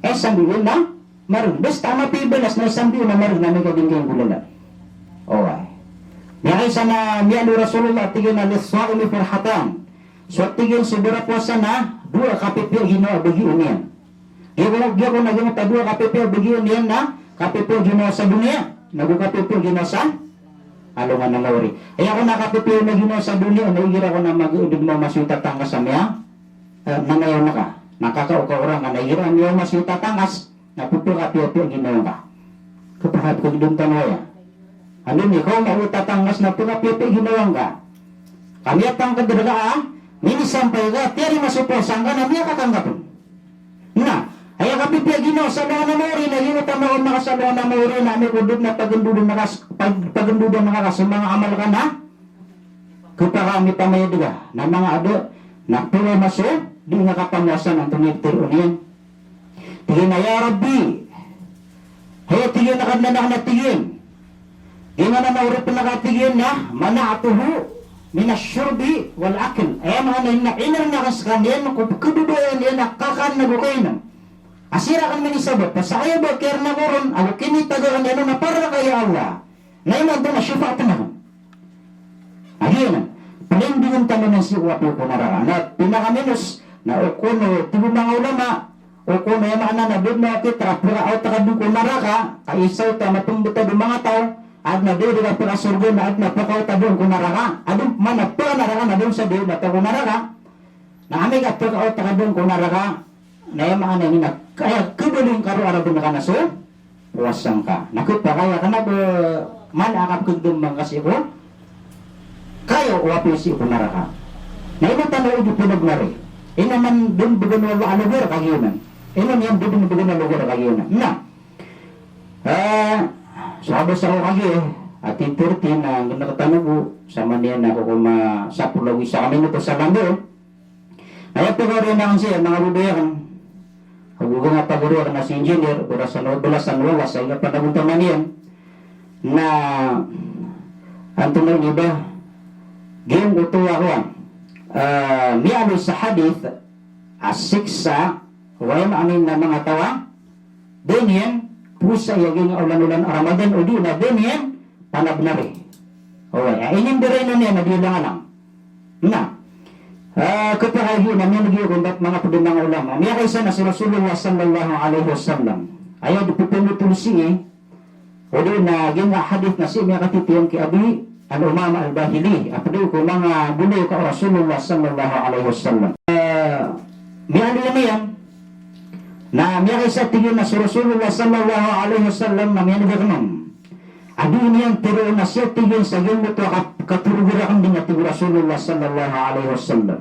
Aya sambi iyan na margn. Basta a mapiya i balas na aya sambi iyan na margn, amay ka di ngka inggolalan. Oway. Miyakaisa na miyaaloy o Rasulullah, tig iyan a, "Lis-sa'imi firhatan." So tig iyan so barapowasa na dowa kapipiya ginawa a bagian iyan. Giya ko, giya ko na giyangkoto a dowa kapipiya a bagian iyan na kapipiya ginawa sa doniya, na go kapipiya ginawa sa alongan a maori. Aya ko na kapipiya na ginawa sa doniya, na igira ko na mag-, di maoma so itatangkas a miya, eh, manayawn ka. Na kakaokaw ran ka na igira miyaoma so itatangkas, na pphakapiyapiya ginawa ngka. Khapakay a pkhagdam tano aya. Anda i kaoma o itatangkas na pphakapiyapiya ginawa ngka. Ka miyatangkd rka a minisampay ka, tiyarima so powasa ngka na miyakakanggap on. Na aya kapipiya ginawa sa alongan a maori na giyangkoto a makaoma ka sa alongan a maori na amay ko da dn a pagndodn ka, pag-, pagndodn ka so manga amal ka na khapakay a mipamayad ka, na manga adn a pphakaoma so di ngka kapamowasa na antonaa i ptharoon iyan. Tig iyan a, "Ya Rabbi." Hay, tig iyan a Kadnan akn, a tig iyan. Giyanan a oripn akn, a tig iyan, na mana'tuhu minash shurbi wal akl. Aya maana niyan na inrn akn skaniyan ko pkhadodoayan iyan a kakan ago kainom. A siran akn minisabap, pasakaya ba kiyarn ako ron, ago kinitag akn iyan on a para rka ya Allah. Na imanto na shafaat akn. Lagid anan, palindingn tano niyan sii ko api ko naraka. Na pinakaminos na o kono, tig o manga ulama, o kono aya maana na da dn a kit a pkaaot ka dn ko naraka, ka isa oto a mapmbtad o manga taw, adn a da dn a pkasorga, na adn a pkaaot ka dn ko naraka, adn pman a pkanaraka, na da dn sa da dn a taw ko naraka. Na amay ka pkaaot ka dn ko naraka, na aya maana niyan na kaya khabaloy ngka roo a raben ka na so powasa ngka. Na khapakay a kna ba man a kapkhagdam ngka sii ko kayo o api sii ko naraka. Na ino tano i di pnabnar i. Ino man dn bgan o Allah a logar ka giyanan. Ino niyan dn bgan a logar ka giyanan. Na, eh, so abasa ko kagiya, a ten thirty na nggnk tano bo, sa man iyan na ko koma sapolo ago isa ka minuto sa lando. Aya pagari akn sii, manga bobay akn. Ago giyangkai a pagari akn na si engineer, balasan, balasan o Allah sa aya panagontaman iyan. Na antonaa ini ba? Giyangkoto a kowan. Ah, miyaaloy sa hadith a siksa, aya maana niyan na manga taw a da niyan powasai a giyangkai a olan-olan a Ramadan, odi na da niyan panabnari. Oway, a inimbiray na niyan a di langalang. Na, ah, khapakay giya na miyanggiya ko manga pd a manga ulama. Miyakaisa na so Rasulullah sallallahu alaihi wasallam. Aya di pphangotol sii, odi na giyangkai a hadith na sii miyakatitiyang ki Abi Umamah Al-Bahili, a pd ko manga bolayoka o Rasulullah sallallahu alaihi wasallam. Ah, miyaaloy niyan, na miyakaisa tig iyan na so Rasulullah sallallahu alaihi wasallam na miyaneg akn on. A di niyan tharoon a sii, tig iyan, sa giyangkoto a ka-, kathoroga rakn dn, a tig o Rasulullah sallallahu alaihi wasallam.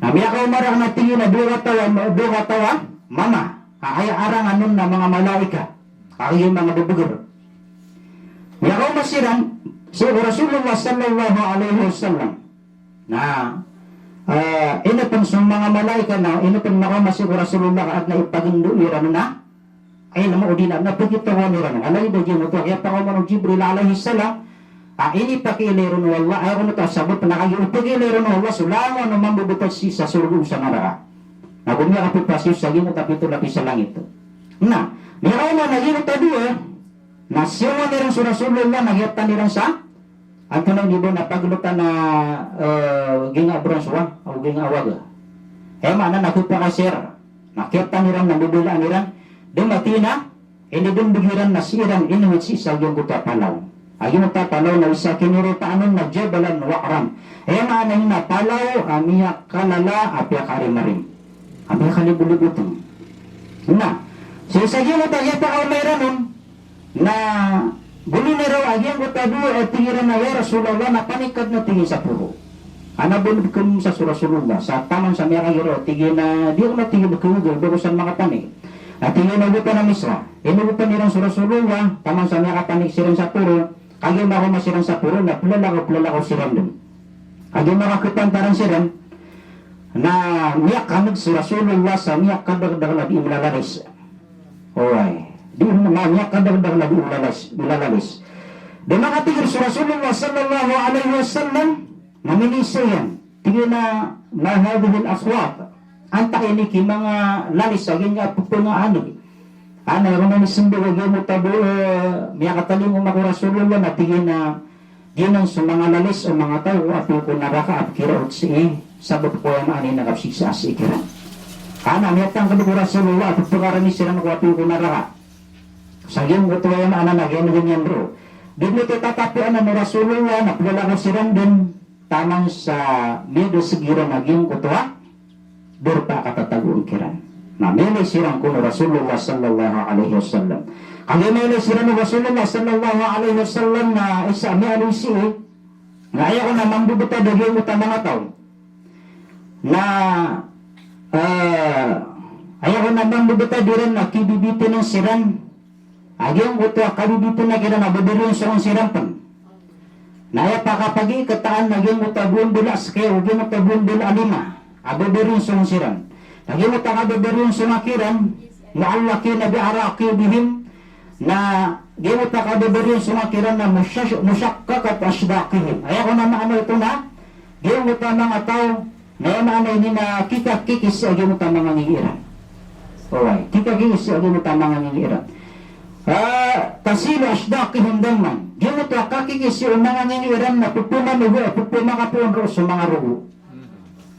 Na miyakaoma rakn, a tig iyan, a dowa kataw a, dowa kataw a mama, a aya arangan on na manga malaikat, a aya manga bbgr. Miyakaoma siran sii ko Rasulullah sallallahu alaihi wasallam. Na Ah, ino pn so manga malaikat na, ino pn makaoma sii ko Rasulullah ka adn a ipagndao iran na ilmo o di na, na pkitokawan iran. Alay da giyangkoto a kiyapakaoma o Jibril alayhis salam, a inipakiilay ron o Allah, aya kon oto a sabap na kagiya o pakiilay ron o Allah so langon o mambobtad sii sa sorga o sa naraka. Na go miyakapphasiyo sa giyangkoto a pito lapis a langit. Na, miyakaoma na giyangkoto a dowa, na siyoman iran so Rasulullah, na kiyaptan iran sa Antonaa ini bo na paglotan a, eh, ginga bransowa, o ginga waga. Aya maana na khapakay siran. Na kiyaptan iran na bibala iran. Da mati na, ini dn bgi iran na siran ini wit sii sa giyangkoto a palaw. A giyangkoto a palaw na isa kinorotaan on na Jabalan Wa'ran. Aya maana ini na palaw a miyakalala a piyakarimarim. A miyakalibolibotan. Na, sii sa giyangkoto a kiyapakaoma iran on, Na golalan iran a giyangkoto a dowa a tig iran a, "Ya Rasulullah, na panik ka dn," a tig iyan, "sa poro." Ana bo nbkm sa so Rasulullah, sa taman sa miyakagira, tig iyan a, "Di ako," a tig iyan, "khaoga, di ako san makapanik." Na tig iyan a, "Ogopan ami sa." Inogopan iran so Rasulullah, taman sa miyakapanik siran sa poro, kagiya makaoma siran sa poro, na plalakaw, plalakaw siran dn. Kagiya makakhapantara siran, na miyakan'g so Rasulullah sa miyakadakdakl a di mlalalis. Oway. Di na miyakadakdakl a di mlalas-, mlalalis. Da makatigr so Rasulullah sallallahu alaihi wasallam, na minisa iyan. Tig iyan a, "Ma hadhihil aswat?" Antaa ini ki manga lalis a giyangkai a pphangaanig. Ana ron a inismbag a giyangkoto a bo, eh, miyakatalingoma ko Rasulullah, na tig iyan a, Giyanan so manga lalis o manga taw ko apoy ko naraka a pkiraot sii, sabap ko aya maana na kapsiksaa sii kiran. Ana miyatangkd ko Rasulullah a pphkarani siran ko apoy ko naraka. Sa giyangkoto aya maana na giyanan iyan ro. Di dn oto tatapian o Rasulullah na plalakaw siran dn taman sa miyadasg iran a giyangkoto a darpa a katatagoan kiran. Na miyailay siran kon o Rasulullah sallallahu alaihi wasallam. Kagiya miyailay siran o Rasulullah sallallahu alaihi wasallam na isa a miyaaloy sii, na aya kon a mambobtad a giyangkoto a manga taw. Na, eh, aya kon a mambobtad iran na kibibitinan siran a giyangkoto a kabibitana kiran a babariyan so siran pn. Na aya pakapagiktaan na giyangkoto a dowa mbala a skaya, o giyangkoto a dowa mbala a lima a babariyan so siran. Na giyangkoto a kababariyan so kiran, mu'allaqina bi araqibihim, na giyangkoto a kababariyan so kiran na mushash-, mushaqqaqat ashdaqihim. Aya kon a maana oto na giyangkoto a manga taw Na aya maana ini na kikakikisi a giyangkoto a manga ngingi iran. Oway, kikakikisi a giyangkoto a manga ngingi iran. Ah, tasilu ashdaqihim damman. Giyangkoto a kakikisi o manga ngingi iran na pphmanogo, pphmakapoon roo so manga rogo.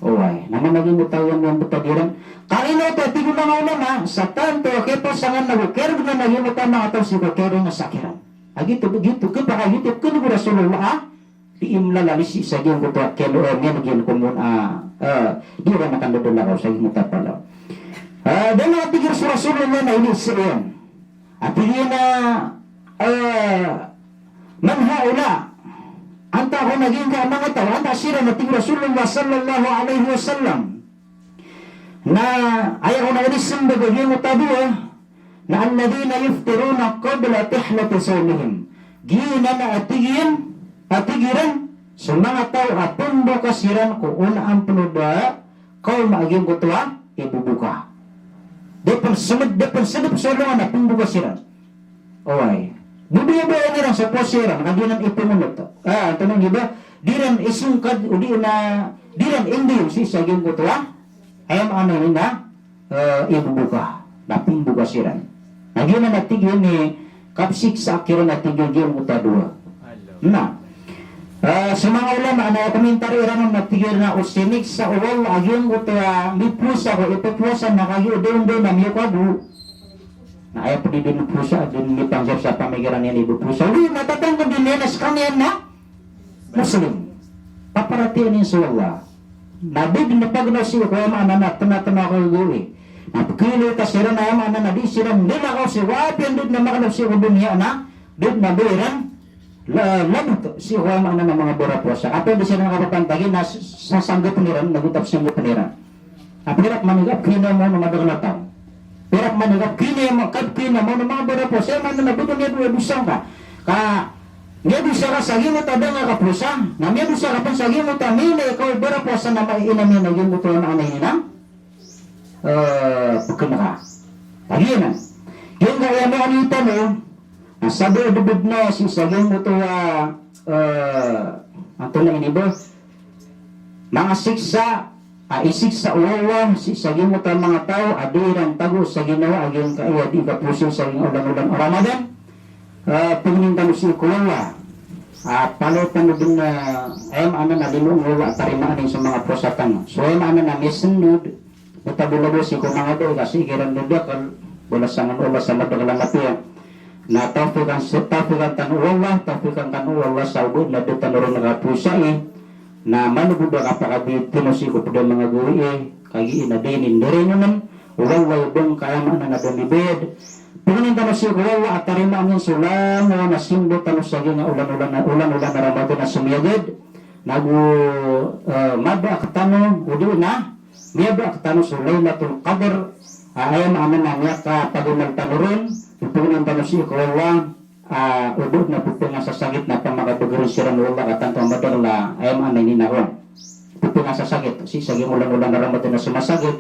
Oway, na mana giyangkoto a miyambtad iran. Ka ino oto a tig o manga ulama, sa tanto a kiyapasangan na go kiyargnan a giyangkoto a manga taw sii ko kiyaringasak iran. A giyoto, giyoto, kipaka giyoto, kini ko Rasulullah, ah. Di imlalalis sa giyangkoto a kiyalo, eh, miyan giyan komoon a, eh, di iran makandadalakaw sa giyangkoto a palaw. Eh, da na tig iyan so Rasulullah na ini siran. A tig iyan a, eh, "Man haula?" Antaa kon a giyangkai a manga taw, antaa siran a tig o Rasulullah sallallahu alaihi wasallam. Na aya kon a inismbag a giyangkoto a dowa, Na alladhina yuftiruna qabla tihlati sawmihim. Giyanan a tig iyan, a tig iran, so manga taw a pmboka siran ko onaan pn o da kawma a giyangkoto a iboboka. Da pn smd, da pn sdp so alongan a pmboka siran. Oway. Boboyaan iran so powasa iran, ka di iran ipngonot. Ah, antonaa ini ba, di iran isongkad, o di na, di iran indiyong sii sa giyangkoto a, aya maana ini na, eh, iboboka, na pmboka siran. Na giyanan a tig iyan i kapsiksa kiran a tig iyan giyangkoto a dowa. Na, eh, so manga ulama na komentar iran on na tig iran a o siniksa o Allah a giyangkoto a mipowasa ko ipopowasa na kagiya o daondaw na miyokago. Na aya pn i di mipowasa, di mipangar sa pamikiran iyan i mipowasa. Wi, na tatangkd iyan na skaniyan na Muslim. Paparatiyayaan iyan so Allah. Na di dn pagnaw sii ko aya maana na tnga-tnga ko gawii. Na pkhailay ka siran aya maana na di siran ndalakaw sii ko apiya dn a makalaw sii ko doniya na di dn a ba iran la-, labot sii ko aya maana na manga barapowasa. Apiya di siran kapapantagi na s-, sasanggapn iran, na go tapsanggapn iran. Na pirak man i kapkhailay mo na madakl a taw. Pirak man i kapkhailay mo, kapkhailay mo na manga barapowasa, aya maana na ba doniya dowa dosa ngka. Ka Miyadosa ka sa giyangkoto a da nga kaposa, na miyadosa ka pn sa giyangkoto a miyilay ka o barapowasa na maiinam iyan a giyangkoto a maana ini na, eh, pkn ka. Kagiya nan. Giyangkaya maana tano, na sabap dbd na sii sa giyangkoto a, eh, antonaa ini ba? Manga siksa a isiksa o Allah sii sa giyangkoto a manga taw a da iran tago sa ginawa a giyangkaya di kaposa sa giyangkoto a olan-olan a Ramadan. Ah, pangnin tano sii ko Allah. Ah, palo tano dn, ah, aya maana na limo o Allah a tarimaan iyan so manga powasa tano. So aya maana na misndod, matabolabos sii ko manga dosa sii kiran dadakel, balasan o Allah sa madakl a mapiya. Na tawfiqan, tawfiqan tano o Allah, tawfiqan tano o Allah sa o ba na da tano ron kapowasai. Na mano bo da kapakabid tano sii ko pd a manga gawii, kagiya na da ini ndaranon, o Allah i bangkaya maana na da mibayad. Pangnin tano sii ko Allah a tarimaan iyan so langon a sindo tano sa giyangkaya olan-olan, olan-olan a Ramadan a somiyagad. Nago, eh, mabak tano, odi na miyabak tano so Lailatul Qadr, ah, aya maana na miyakapagmal tano ron, pangnin tano sii ko Allah, ah, o ba na pphangasa sakit na pamakabagr siran o Allah ka tanto a madakl a, aya maana ini na ron. Pphangasa sakit, sii sa giyangkoto a olan-olan a Ramadan a somasagad,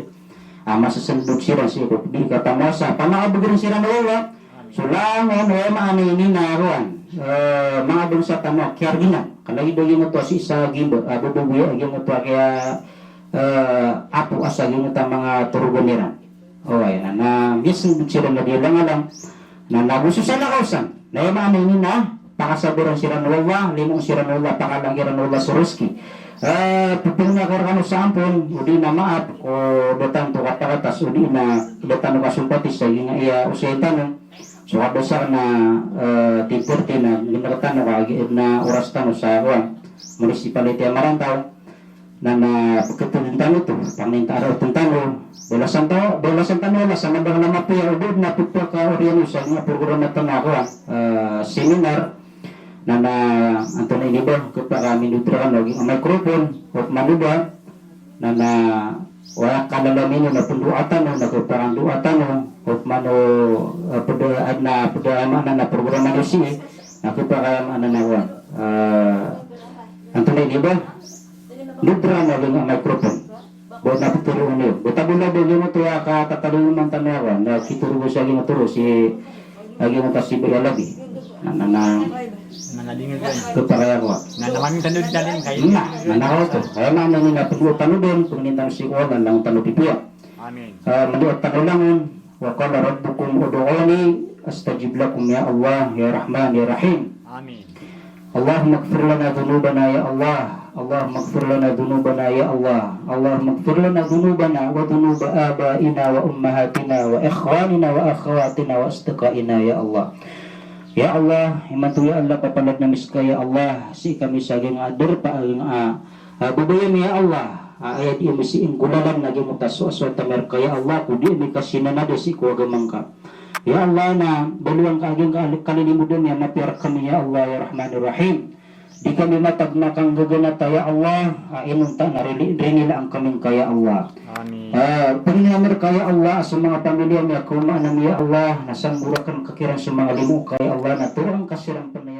ah, masasndod siran sii ko di kapamowasa, pamakabagr siran o Allah, so langon, aya maana ini na ron, eh, manga bangsa tano a kiyarginan. Kalagid a giyangkoto a sii sa gimba, ah, babago a giyangkoto a kiya, eh, apo a sa giyangkoto a manga torogan iran. O, aya na, na miyasndod siran na di alang-alang. Na nago so salakaw san. Na aya maana ini na pakasabaran siran o Allah, limo siran o Allah, pakalangiran o Allah so rizki. Eh, pphangnin ako rkano sa ampon, odi na maap, ko da tano kapakatas, odi na da tano kasompati sa giyangkaya osay tano. So kadasar na, eh, ten thirty na ginawa tano ka, agi na oras tano sa, wan, municipality a Marantaw. Na, na pkhatodn tano oto, pangnin tano oto tano. Balasan ta, balasan tano o Allah sa madakl a mapiya, o ba na pphakaoriyan sa giyangkaya programa tano a, eh, seminar. Na, na antonaa ini ba, khapakay a mindod rkano a giyangkaya microphone, opama o ba na, na aya kalalamin iyo na pndoa tano, na khapakay a ndoa tano, opama o, eh, pd a, na pd a aya maana na programa niyo sii, na khapakay a aya maana na wan. Eh, antonaa ini ba? Ndod rkano a giyangkaya microphone. Bo na ptharoon iyo. Bo tabola bo giyangkoto a katataliyoman tano a wan, na khitoro bo sa giyangkoto ro sii a giyangkoto a siba i Alabi. Na, na, na, Manadingil ka. Khapakay a wan. Na, na, mamin tano di talim kayo. Na, na, na, oto. Aya maana ini na pndoa tano dn, pangnin tano sii ko Allah, langon tano pipiya. Amin. Ah, mandoa tano langon, wa qala rabbukum ud'uni astajib lakum, ya Allah, ya Rahman, ya Rahim. Amin. Allahumma ighfir lana dhunubana, ya Allah. Allahumma ighfir lana dhunubana, ya Allah. Allahumma ighfir lana dhunubana wa dhunuba abaina wa ummahatina wa ikhwanina wa akhawatina wa asdiqaina, ya Allah. Ya Allah, imanto ya Allah, papaladn ami ska ya Allah, sii kami sa giyangkaya darpa a giyangkaya, ah, babaya mi ya Allah, ah, aya di ami sii nggolalan a giyangkoto a soasoat ami rka ya Allah, ko di ami kasinanadi sii ko agama ngka. Ya Allah, na balowan ka a giyangkaya kal-, kalilimodan a mapiya rkami ya Allah, ya Rahman, ya Rahim. Di kami matag na kanggaganata ya Allah, ah, inonta na rili-, rinilaan kami ngka ya Allah. Amin. Ah, pangnin ami rka ya Allah, so manga pamilya ami a kaomaan ami ya Allah, na sambo rakn ka kiran so manga limo ka ya Allah, na toroan ka siran pn